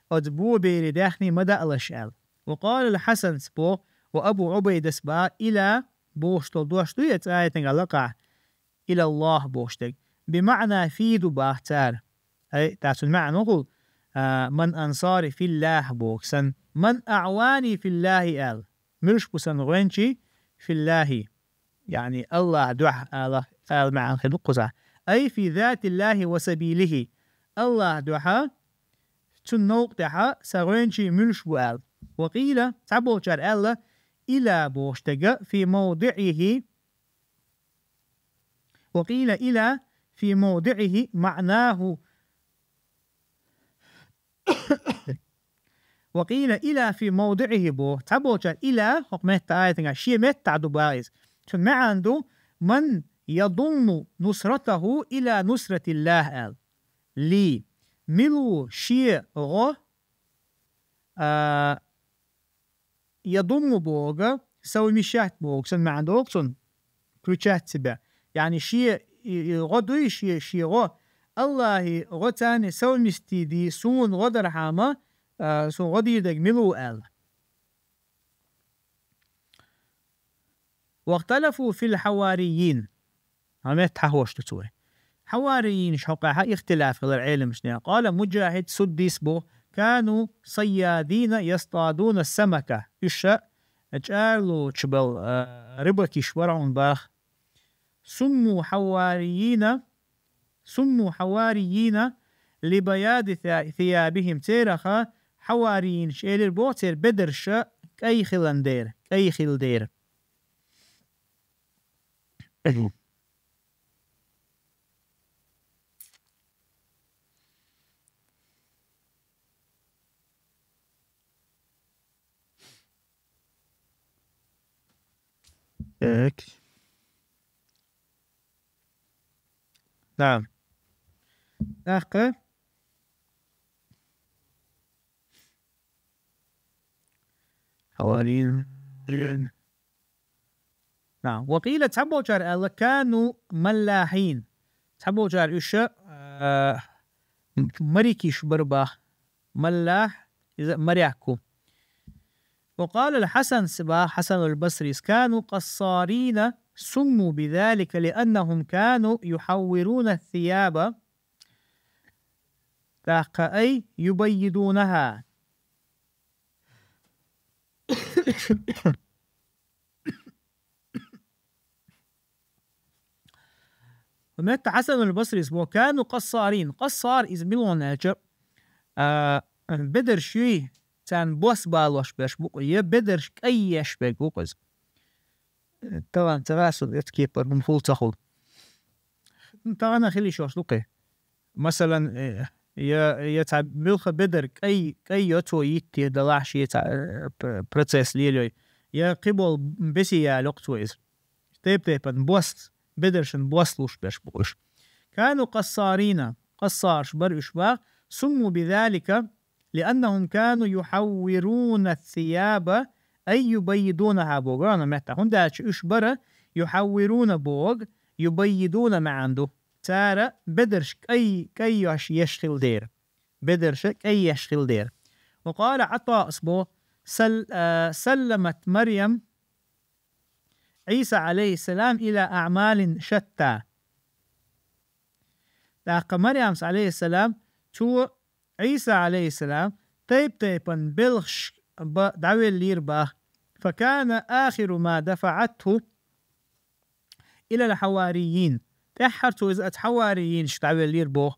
оцу боберийн даьхни ма даалаш аьлла. وقال الحسن боху, وأبو عبيدة боху, إلى бохуш долу дош ду я цу аятехь лакхахь, إلى الله бохуш дерг. بمعنى في ду боху цара. Ай, тӀаккха цуьнан маьӀна хӀун хуьлу, а, من أنصاري في الله боху санна. من أعواني في الله аьлла. Муьлш бу сан гӀоьнчий في الله. Яъни Аллахьан дуьхьа ала, ала маьӀна хир ду кхузахь. أي في ذات الله وسبيله. Аллахьан дуьхьа, цуьнан новкъа тӀехь сан гӀоьнчий муьлш бу аьлла. وقيل، цхьаболчара аьлла, إلى бохуш дерг في موضعه، وقيل إلى في موضعه معناه. وقيل إلى في موضعه боху. Цхьаболчара إلى хӀокху метта аятехь шен меттахь ду боху иза. Цуьнан маьӀна ду: من يضم نصرته إلى نصرة الله аьлла. لي. Мила ву шен гӀо, а, يضم боху, совмещать боху, сан маьӀна догӀу цунна, включать в себя. Яъни шен, и, и, гӀо дуй, шен, шен гӀо. Аллахьан гӀо царна совместить дий, суна гӀо дархьама, а, суна гӀо дийр дерг мила ву аьлла. واختلفوا في الحواريين. Хьан метта хьахош ду цо вай. Хьаварийинаш хьокъехь ихтилаф хилар Ӏеламашна. قال مجاهد, Суддис боху: كانوا صيادين يصطادون السمكة. Уьш чӀара лоцуш болу, а, рыбакаш бара хьуна боху. سموا حواريين, سموا حواريين لبياض ثيابهم. Церах хьаварийин элира боху, церан бедарш кӀай хилан дера, кӀай хила дера. Так. نعم. ТӀаккха. Хьаварийин. نعم. وقيل, цхьаболчара аьлла, كانوا ملاحين. Цхьаболчара уьш, а, морякаш бара боху. Маллахь, иза моряк ву. وقال الحسن, боху Хьасанул Басрис, كانوا قصارين سموا بذلك لأنهم كانوا يحورون الثياب. ТӀаккха, أي يبيضونها. Метта Хьасанул Басрис боху, كانوا قصارين. Къассар иза мила ву аьлча, а, бедарш юй, царна бос балош берш бу-кх, я бедарш кӀай еш берг ву-кх иза. Тахана ца гӀасу, эцу кепара хӀума хула ца хула. Тахана хила йиш йолуш ду-кх и. Масалан, э, я, я цхьа муьлхха бедар кӀай, кӀай йо цо йитте далахь шен цхьа, э, п-, процесс лелайой, я кхиболу бесе ялайо-кх цо иза. Тайп-тайпана бос, бедаршна бос луш берш бу уьш. كانوا قصارين, къассарш бара уьш боху, سموا بذلك لأنهم كانوا يحورون الثياب أي يبيضونها боху, ана метта. ХӀунда аьлча уьш бара يحورون боху, يبيضون маьӀна ду. Цара бедарш кӀай, кӀай еш, еш хила дера. Бедарш кӀай еш хила дера. وقال عطاء боху, سل-, а, سلمت مريم عيسى عليه السلام إلى أعمال شتى. ТӀаккха Марьямс, Ӏалайхиссалам, цо, Ӏийса, Ӏалайхиссалам, тайп-тайпана белхаш ба-, дӀавеллийра боху. فكان آخر ما دفعته إلى الحواريين. ТӀаьххьара цо иза оцу хьаварийинашка дӀавеллийра боху.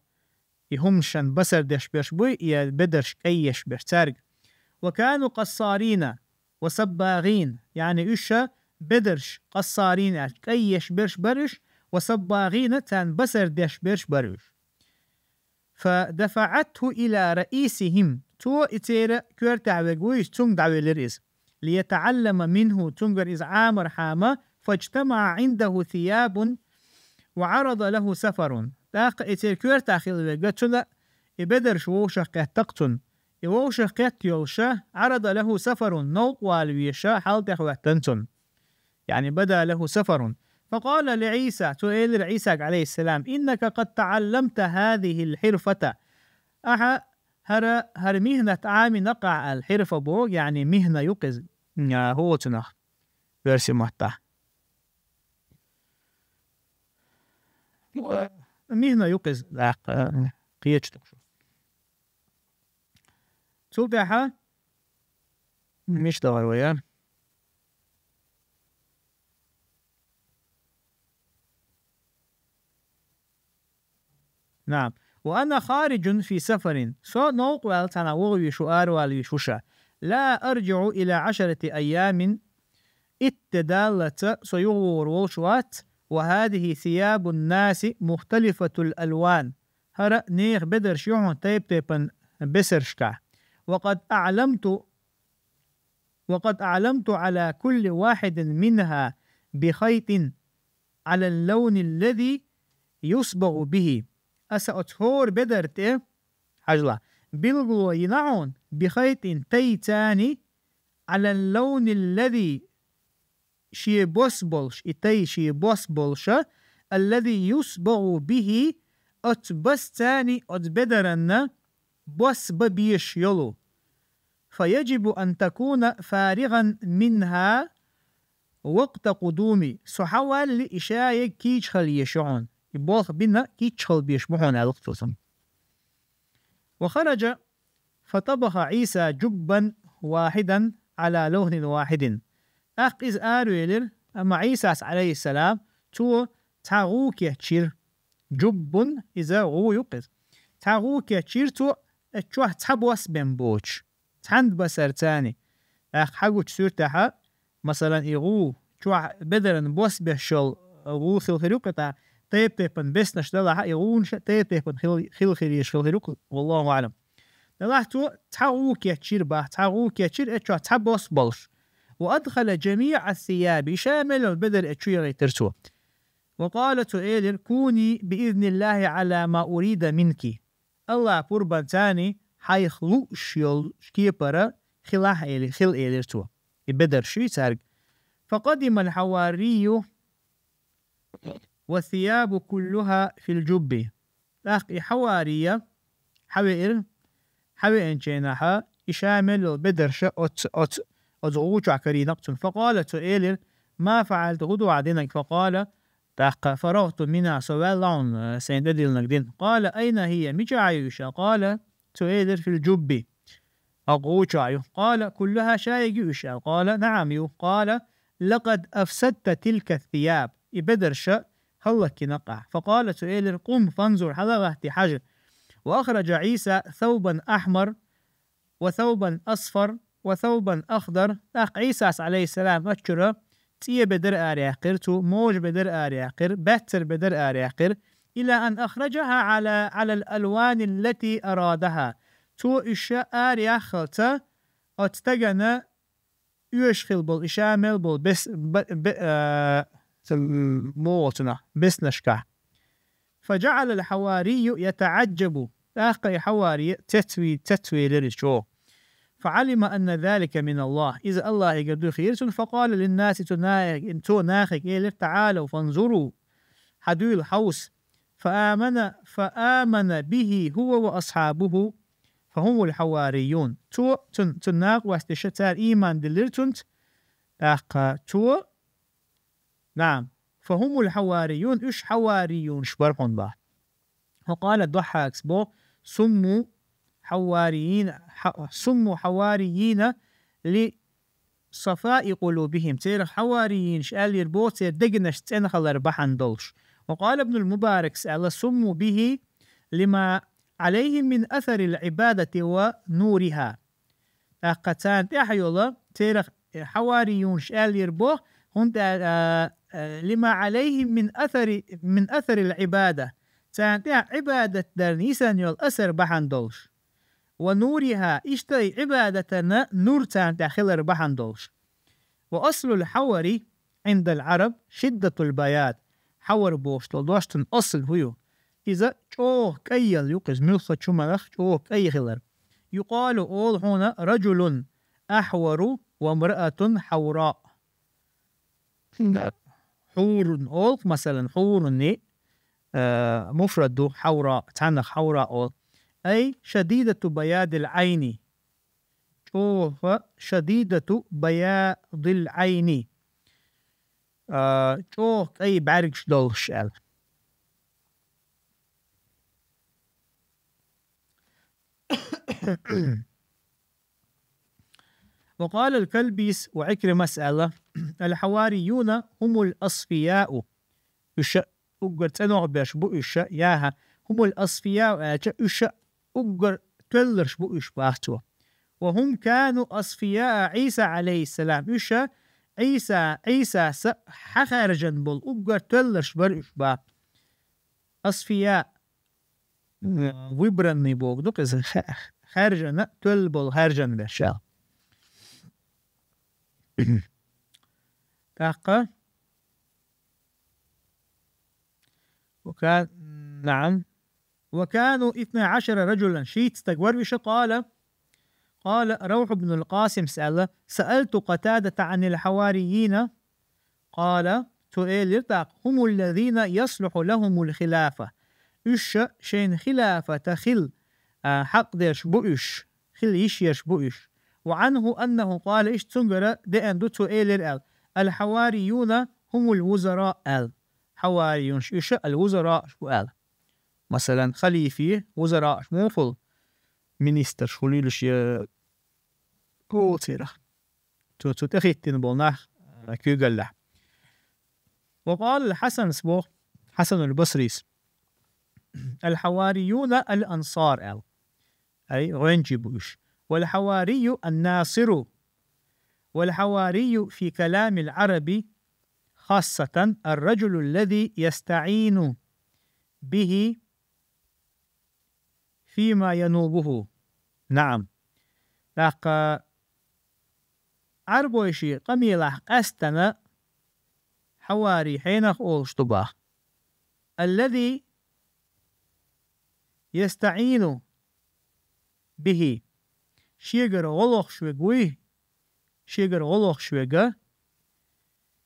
И хӀуманаш басар деш берш буй, и бедарш кӀай еш берш цаьрга. وكانوا قصارين وصباغين, яъни уьш бедарш, къассарин аьлча, кӀай еш берш бара уьш, وصباغين, царна басар деш берш бара уьш. فدفعته إلى رئيسهم. Цо и церан коьртехь верг вуй, цуьнга дӀавелира иза. ليتعلم منه, цуьнгара иза Ӏамархьама, فاجتمع عنده ثياب وعرض له سفر. ТӀаккха и церан коьртехь хилла верг, цунна и бедарш вовшах кхетта-кх цунна. И вовшах кхетта йолуша, عرض له سفر, новкъа вала везаш хьал тӀехӀоьттина цунна. يعني بدا له سفر. فقال لعيسى, цо элира Ӏийсага, Ӏалайхиссалам: إنك قد تعلمت هذه الحرفة. Ахьа хӀара, хӀара михнат Ӏамийна-кх ахь аьлла, хьирфа боху, яъни михна ю-кх иза, а, хӀоцунах, оьрсийн маттахь. Михна ю-кх иза, даккха, кхечу тӀе шу. Цул тӀаьхьа мича дахара вай, а? نعم. وأنا خارج في سفر. Со новкъа ваьлла цхьана вогӀу веш ву, аравала веш ву ша. لا أرجع إلى عشرة أيام. Итт де даллалц со юхавогӀур волуш вац. وهذه ثياب الناس مختلفة الألوان. ХӀара нехан бедарш ю хьуна тайп-тайпана бесаршкахь. وقد أعلمت وقد أعلمت على كل واحد منها بخيط على اللون الذي يصبغ به. Аса оцу хӀора бедар тӀе, хьажал, билгало йина хьуна, بخيط, тайца, على اللون الذي, шен бос болуш, и тай шен бос болуша, الذي يصبغ به, оцу басца, оцу бедаранна бос бан безаш йолу. فيجب أن تكون فارغا منها وقت قدومي. Со хьавалале, и шайиг кийча хила езаш ю хьуна. И болх бина кийча хила безаш бу хьуна, аьлла-кх цо цунна. وخرج فطبخ عيسى جبا واحدا على لون واحد. ТӀаккха иза аравелира, амма Ӏийсас, Ӏалайхиссалам, цо цхьа гӀу кечйира. جب, иза гӀу ю-кх иза. Цхьа гӀу кечйира цо, э, чохь цхьа бос бен боцуш. Цхьаьна басар царна. ТӀаккха хьагучу суьртехь, масалан, и гӀу чохь бедаран бос беш йолу гӀу хила хир ю-кх, тӀаккха тайп-тайпана беснаш делахь, и гӀунаш а тайп-тайпана хила, хила хир еш хила хир ю-кх, валлаху аӀлам. Делахь цо цхьа гӀу кечйира бах, цхьа гӀу кечйира, э, чохь цхьа бос болуш. وأدخل جميع الثياب, и ша мел йолу бедар э чу яхийтира цо. وقال, цо элира: كوني بإذن الله على ما أريد منك. Аллахь пурбанца хьайх лууш йолу кепара хилахь эли-, хила элира цо. И бедар шуьйцаьрга. فقدم الحواري والثياب كلها في الجب. ТӀаккха и хьавария хьавеира, хьавеанчу хенахь, и ша мел йолу бедарша оцу, оцу, оцу гӀу чохь карийна-кх цунна. فقال, цо элира: ما فعلت, хӀун ду ахь динарг? فقال, тӀаккха: فرغت منها, со ваьлла хьуна, сайн тӀедиллинарг дина. قال: أين هي, мичахь ю уьш? قال, цо элира: في الجب, а гӀу чохь ю. قال: كلها, ша ерг ю уьш? قال: نعم, ю. قال: لقد أفسدت تلك الثياب, и бедарша хӀаллакйина-кх ахь. فقال, цо элира: قم فانظر, хьала гӀатта, хьажа. وأخرج عيسى ثوبا أحمر وثوبا أصفر وثوبا أخضر. ТӀаккха Ӏийсас, Ӏалайхиссалам, оцу чуьра цӀе бедар араяьккхира цо, можа бедар араяьккхира, баьццара бедар араяьккхира. إلى أن أخرجها على، على الألوان التي أرادها. Цо уьш араяххалца, оцу стагана оьшуш хила болу, и ша мел болу бес-, бе-, бе-, а, м, муха цунах, беснашкахь. فجعل الحواري يتعجب. ТӀаккха и хьавари цецве-, цецвелира чӀогӀа. فعلم أن ذلك من الله. Иза Аллахьигара ду хиира цунна. فقال للناس, цо нахе-, цо нахе элира: تعالوا فانظروا. Хьадуьйла хьовса. فآمن، فآمن به هو وأصحابه، فهم الحواريون. Цо, цун, цун накъосташа, цара ийман диллира цунца. ТӀаккха цо, نعم, فهم الحواريون, уьш хьавариюнаш бара хьуна бах. وقال الضحاك, бо, سموا حواريين، ح-، سموا حواريين لصفاء قلوبهم. Церах хьавариюнаш аьллера бо, церан дегнаш цӀена хилар бахьана долуш. وقال ابن المبارك, аьлла: سموا به لما عليهم من أثر العبادة ونورها. ТӀаккха царна тӀехь йолу, церах, э, хьавариюнаш аьллера бо, хӀунда аьлла, а, а, لما عليهم من أثر، من أثر العبادة. Царна тӀехь Ӏибадат дарна йисана йолу асар бахьана долуш. ونورها, иштта и Ӏибадатана нур царна тӀехь хилар бахьана долуш. وأصل الحور عند العرب شدة البياض. Хьавар бохуш долу дош цуьнан асл хӀун ю? Иза чӀогӀа кӀайъяла ю-кх иза, муьлххачу хӀуманах чӀогӀа кӀай хилар. يقال, олу хьуна: رجل أحور وامرأة حوراء. Хьурун олу-кх, масалан, хьуруни, а, муфрад ду, хьавра, цхьаннах хьавра олу. أي شديدة بياض العين. ЧӀогӀа, شديدة بياض العين. А, чӀогӀа кӀай бӀаьргаш долуш аьлла. وقال الكلبيس وعكرمة аьлла: الحواريون هم الأصفياء. Уьш уггар цӀенох берш бу уьш, яха, هم الأصفياء аьлча, уьш уггар тоьлларш бу уьш, бах цо. وهم كانوا أصفياء عيسى عليه السلام. Уьш Ӏийса, Ӏийсас хьахаьржина болу уггар тоьлларш бара уьш, бах. أصفياء, выбранный бохург ду-кх иза, ха-, хаьржина, тоьлла болу хаьржина берш аьлла. ТӀаккха. وكان، نعم. وكانوا اثني عشر رجلا, шийтта стаг вара уьш, قال، قال روح بن القاسم аьлла: سألت قتادة عن الحواريين، قال, цо элира тӀаккха: هم الذين يصلح لهم الخلافة. Уьш шайна хилафата хила, а, хьакъ дерш бу уьш, хила йиш ерш бу уьш. وعنه أنه قال, иштта цуьнгара деана ду, цо элира аьлла: الحواريون هم الوزراء аьлла. Хьавариюнаш уьш الوزراء бу аьлла. Масалан, халифий вузараъш муха хуьлу, министрш хуьлу уьш, я, кху церах. Цо, цо тӀехӀиттина болу нах, а, куьйгаллехь. وقال الحسن, боху Хьасанул Басрис: الحواريون الأنصار аьлла. Ай, гӀоьнчий бу уьш. والحواري الناصر. والحواري في كلام العرب خاصة الرجل الذي يستعين به فيما ينوبه. نعم. ТӀаккха Ӏарбойши къамелахь къаьстана хьавари хьенах олуш ду бах. الذي يستعين به. Шегара гӀо лохуш вега вуй, шегара гӀо лохуш вега,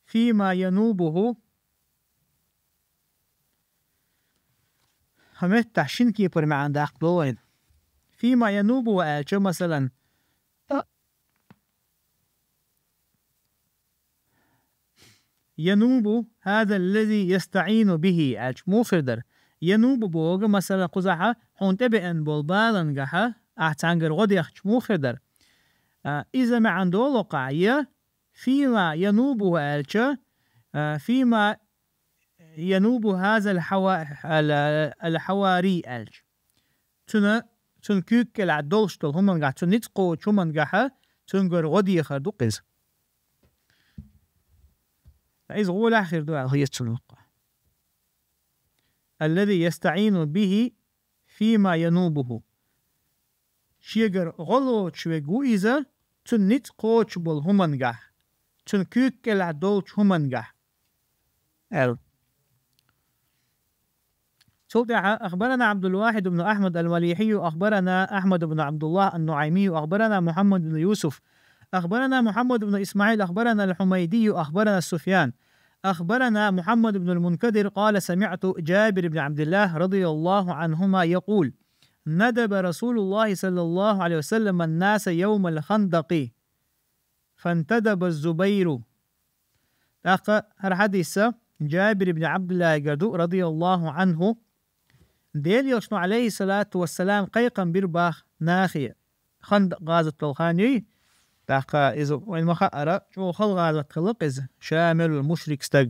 فيما ينوبه. Хьан меттахь шина кепара маьӀна даккха долу вайна. فيما ينوبه аьлча, масалан, ينوب هذا الذي يستعين به аьлча, муха хир дара? ينوب боху, масалан, кхузахьа хьуна тӀебеана болу балангахьа, ахь цхьаьнгара гӀо дехча, муха хир дара? А, иза маьӀна долу кхаъ, я فيما ينوبه аьлча, а, فيما ينوب هذا الحوا-، ال-، الحواري аьлча. Цуьнан, цуьнан куьйга кӀелахь долуш долу хӀумангахь, цуьнан ницкъ кхочу хӀумангахьа, цуьнгара гӀо дехар ду-кх иза. Иза гӀолехь хир ду аьлла хета суна вукхо. الذي يستعين به فيما ينوبه. Шегара гӀо лоцуш вега ву иза, цуьнан ницкъ кхочуш болу хӀумангахь, цуьнан куьйга кӀелахь долчу хӀумангахь, аьлла. Цул тӀаьхьа: أخبرنا عبد الواحد بن أحمد المليحي، أخبرنا أحمد بن عبد الله النعيمي، أخبرنا محمد بن يوسف، أخبرنا محمد بن إسماعيل، أخبرنا الحميدي، أخبرنا سفيان، أخبرنا محمد بن المنكدر قال: سمعت جابر بن عبد الله رضي الله عنهما يقول: ندب رسول الله صلى الله عليه وسلم الناس يوم الخندق فانتدب الزبير. ТӀаккха хӀара хьадис Джабир ибн Абдуллахьгара ду, радияллаху анху, Делан Элчано, алейхиссалату вассалам, кхайкхам бира бах нахе, Хандакъ гӀазот долу хан юй. ТӀаккха иза вайн ма хаъара, чӀогӀа хала гӀазот хилла-кх иза. Ша мел волу мушрик стаг,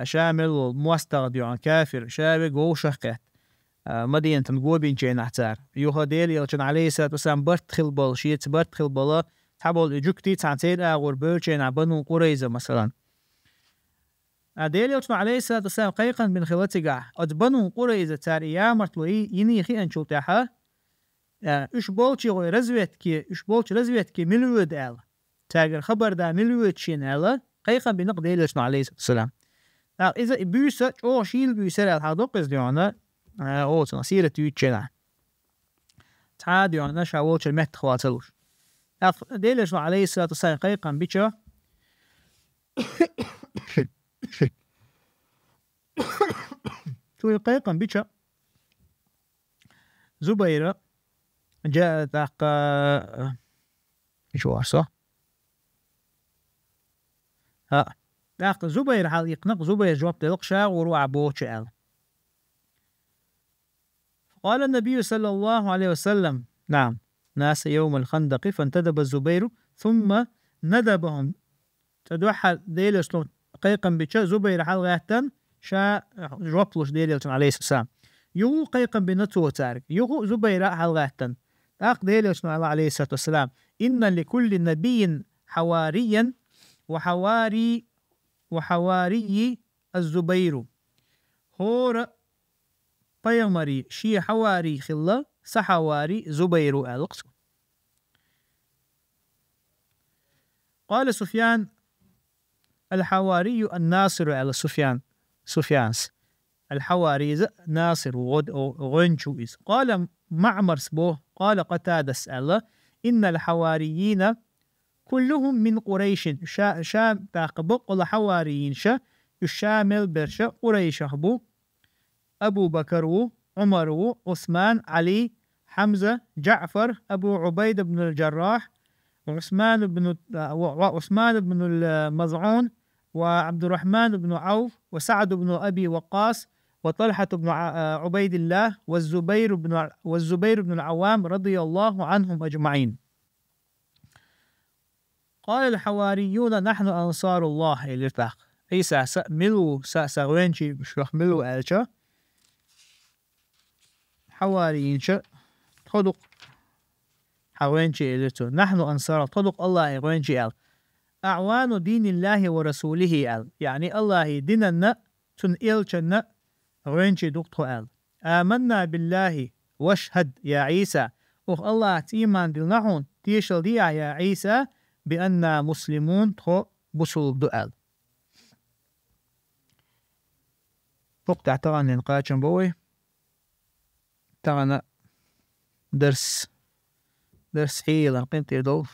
ша мел волу мостагӀа дуьхьал кафир, ша верг вовшах кхетта, а, Мадинатан гобинчийнахь цара. Юха Делан Элчанан, алейхиссалату вассалам, барт хилла болу, шеца барт хилла болу, цхьаболу и жуьгтий цхьаьна церан агӀор бевллачийнахь, Бану Къурайза, масалан. А Делан Элчано, алейхиссалату вассалам, кхайкхам бина хилла цигахь, оцу Бану Къурайза цара и ямартло йи-, йиний хиъначул тӀаьхьа, а, уьш болчу гӀой разведке, уьш болчу разведке мила воьду аьлла, цаьргара хабар дан мила воьду шена аьлла, кхайкхам бина-кх Делан Элчано, алейхиссалату вассалам. ТӀаккха иза и буьйса чӀогӀа шийла буьйсара аьлла хьан доккху иза дуьхьал, а, оцу сират юьйцучийнахь. Цхьа а дуьхьал ша волчу меттах ваца луш. ТӀаккха Делан Элчано, алейхиссалату вассалам, кхайкхам бича, цо и кхайкхам бича, Зубайра, жа-, тӀаккха, мича вара со? ХӀаъ. ТӀаккха Зубайра хьалаиккхина-кх, Зубайра жоп делла-кх, ша гӀур ву ахь бохучу аьлла. فقال النبي صلى الله عليه وسلم: نعم، ناس يوم الخندق فانتدب الزبير ثم ندبهم. Цкъа дуьххьара Делан Элчано кхайкхам бича, Зубайра хьалагӀаьттина, ша жоп луш Делан Элчанна, алейхиссалам. Юха кхайкхам бина цо цаьрга, юха Зубайра а хьалагӀаьттина. ТӀаккха Делан Элчано аьлла, алейхиссалату вассалам: إن لكل نبي حواريا وحواري، وحواريي الزبير. ХӀора пайхамаран шен хьавари хилла, сан хьавари Зубайр ву, аьлла-кх цо. قال سفيان: الحواري الناصر, аьлла Суфьян, Суфьянс. Аль-хьавари иза Насир ву, гӀо-, гӀо-, гӀоьнча ву иза. قال معمر боху, قال قتادة аьлла: إن الحواريين كلهم من قريش. Ша, ша, тӀаккха баккъала хьаварийин ша, уьш ша мел берш Къурайшах бу. Абу Бакр ву, Ӏумар ву, Ӏусман, Ӏали, Хьамза, ЖаӀфар, Абу Ӏубайда бну аль-Джаррахь, Ӏусман бну, ва, ва Ӏусман бну аль-МазӀун, ва Ӏабдуррахьман бну Ӏавф, ва СаӀд бну Аби Ваккъас, ва ТӀалхьат бну Ӏа-, Ӏубайдиллах, ва Зубайр бну, ва Зубайр бну аль-Ӏаввам, радияллаху Ӏанхум аджмаӀин. قال الحواريون: نحن أنصار الله, элира тӀаккха. Ӏийса, сан мила ву, сан, сан гӀоьнчий шух мила ву аьлча, хьаварийинча тхо ду-кх хьа гӀоьнчий, элира цо. نحن أنصار, тхо ду-кх АллахӀа гӀоьнчий аьлла. أعوان دين الله ورسوله аьлла. ЯӀни АллахӀа динанна, цун элчанна гӀоьнчий ду-кх тхо аьлла. آمنا بالله واشهد يا عيسى. Укх АллахӀаца ийман диллина хьуна, тешал де ахь, я Ӏийса, بأننا مسلمون, тхо бусулба ду аьлла. Укх тӀехь таханлерчун кхачам бу вай. Тахана дарс, дарс хьийла къинтӀера долу.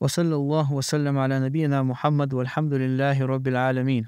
وصلى الله وسلم على نبينا محمد والحمد لله رب العالمين.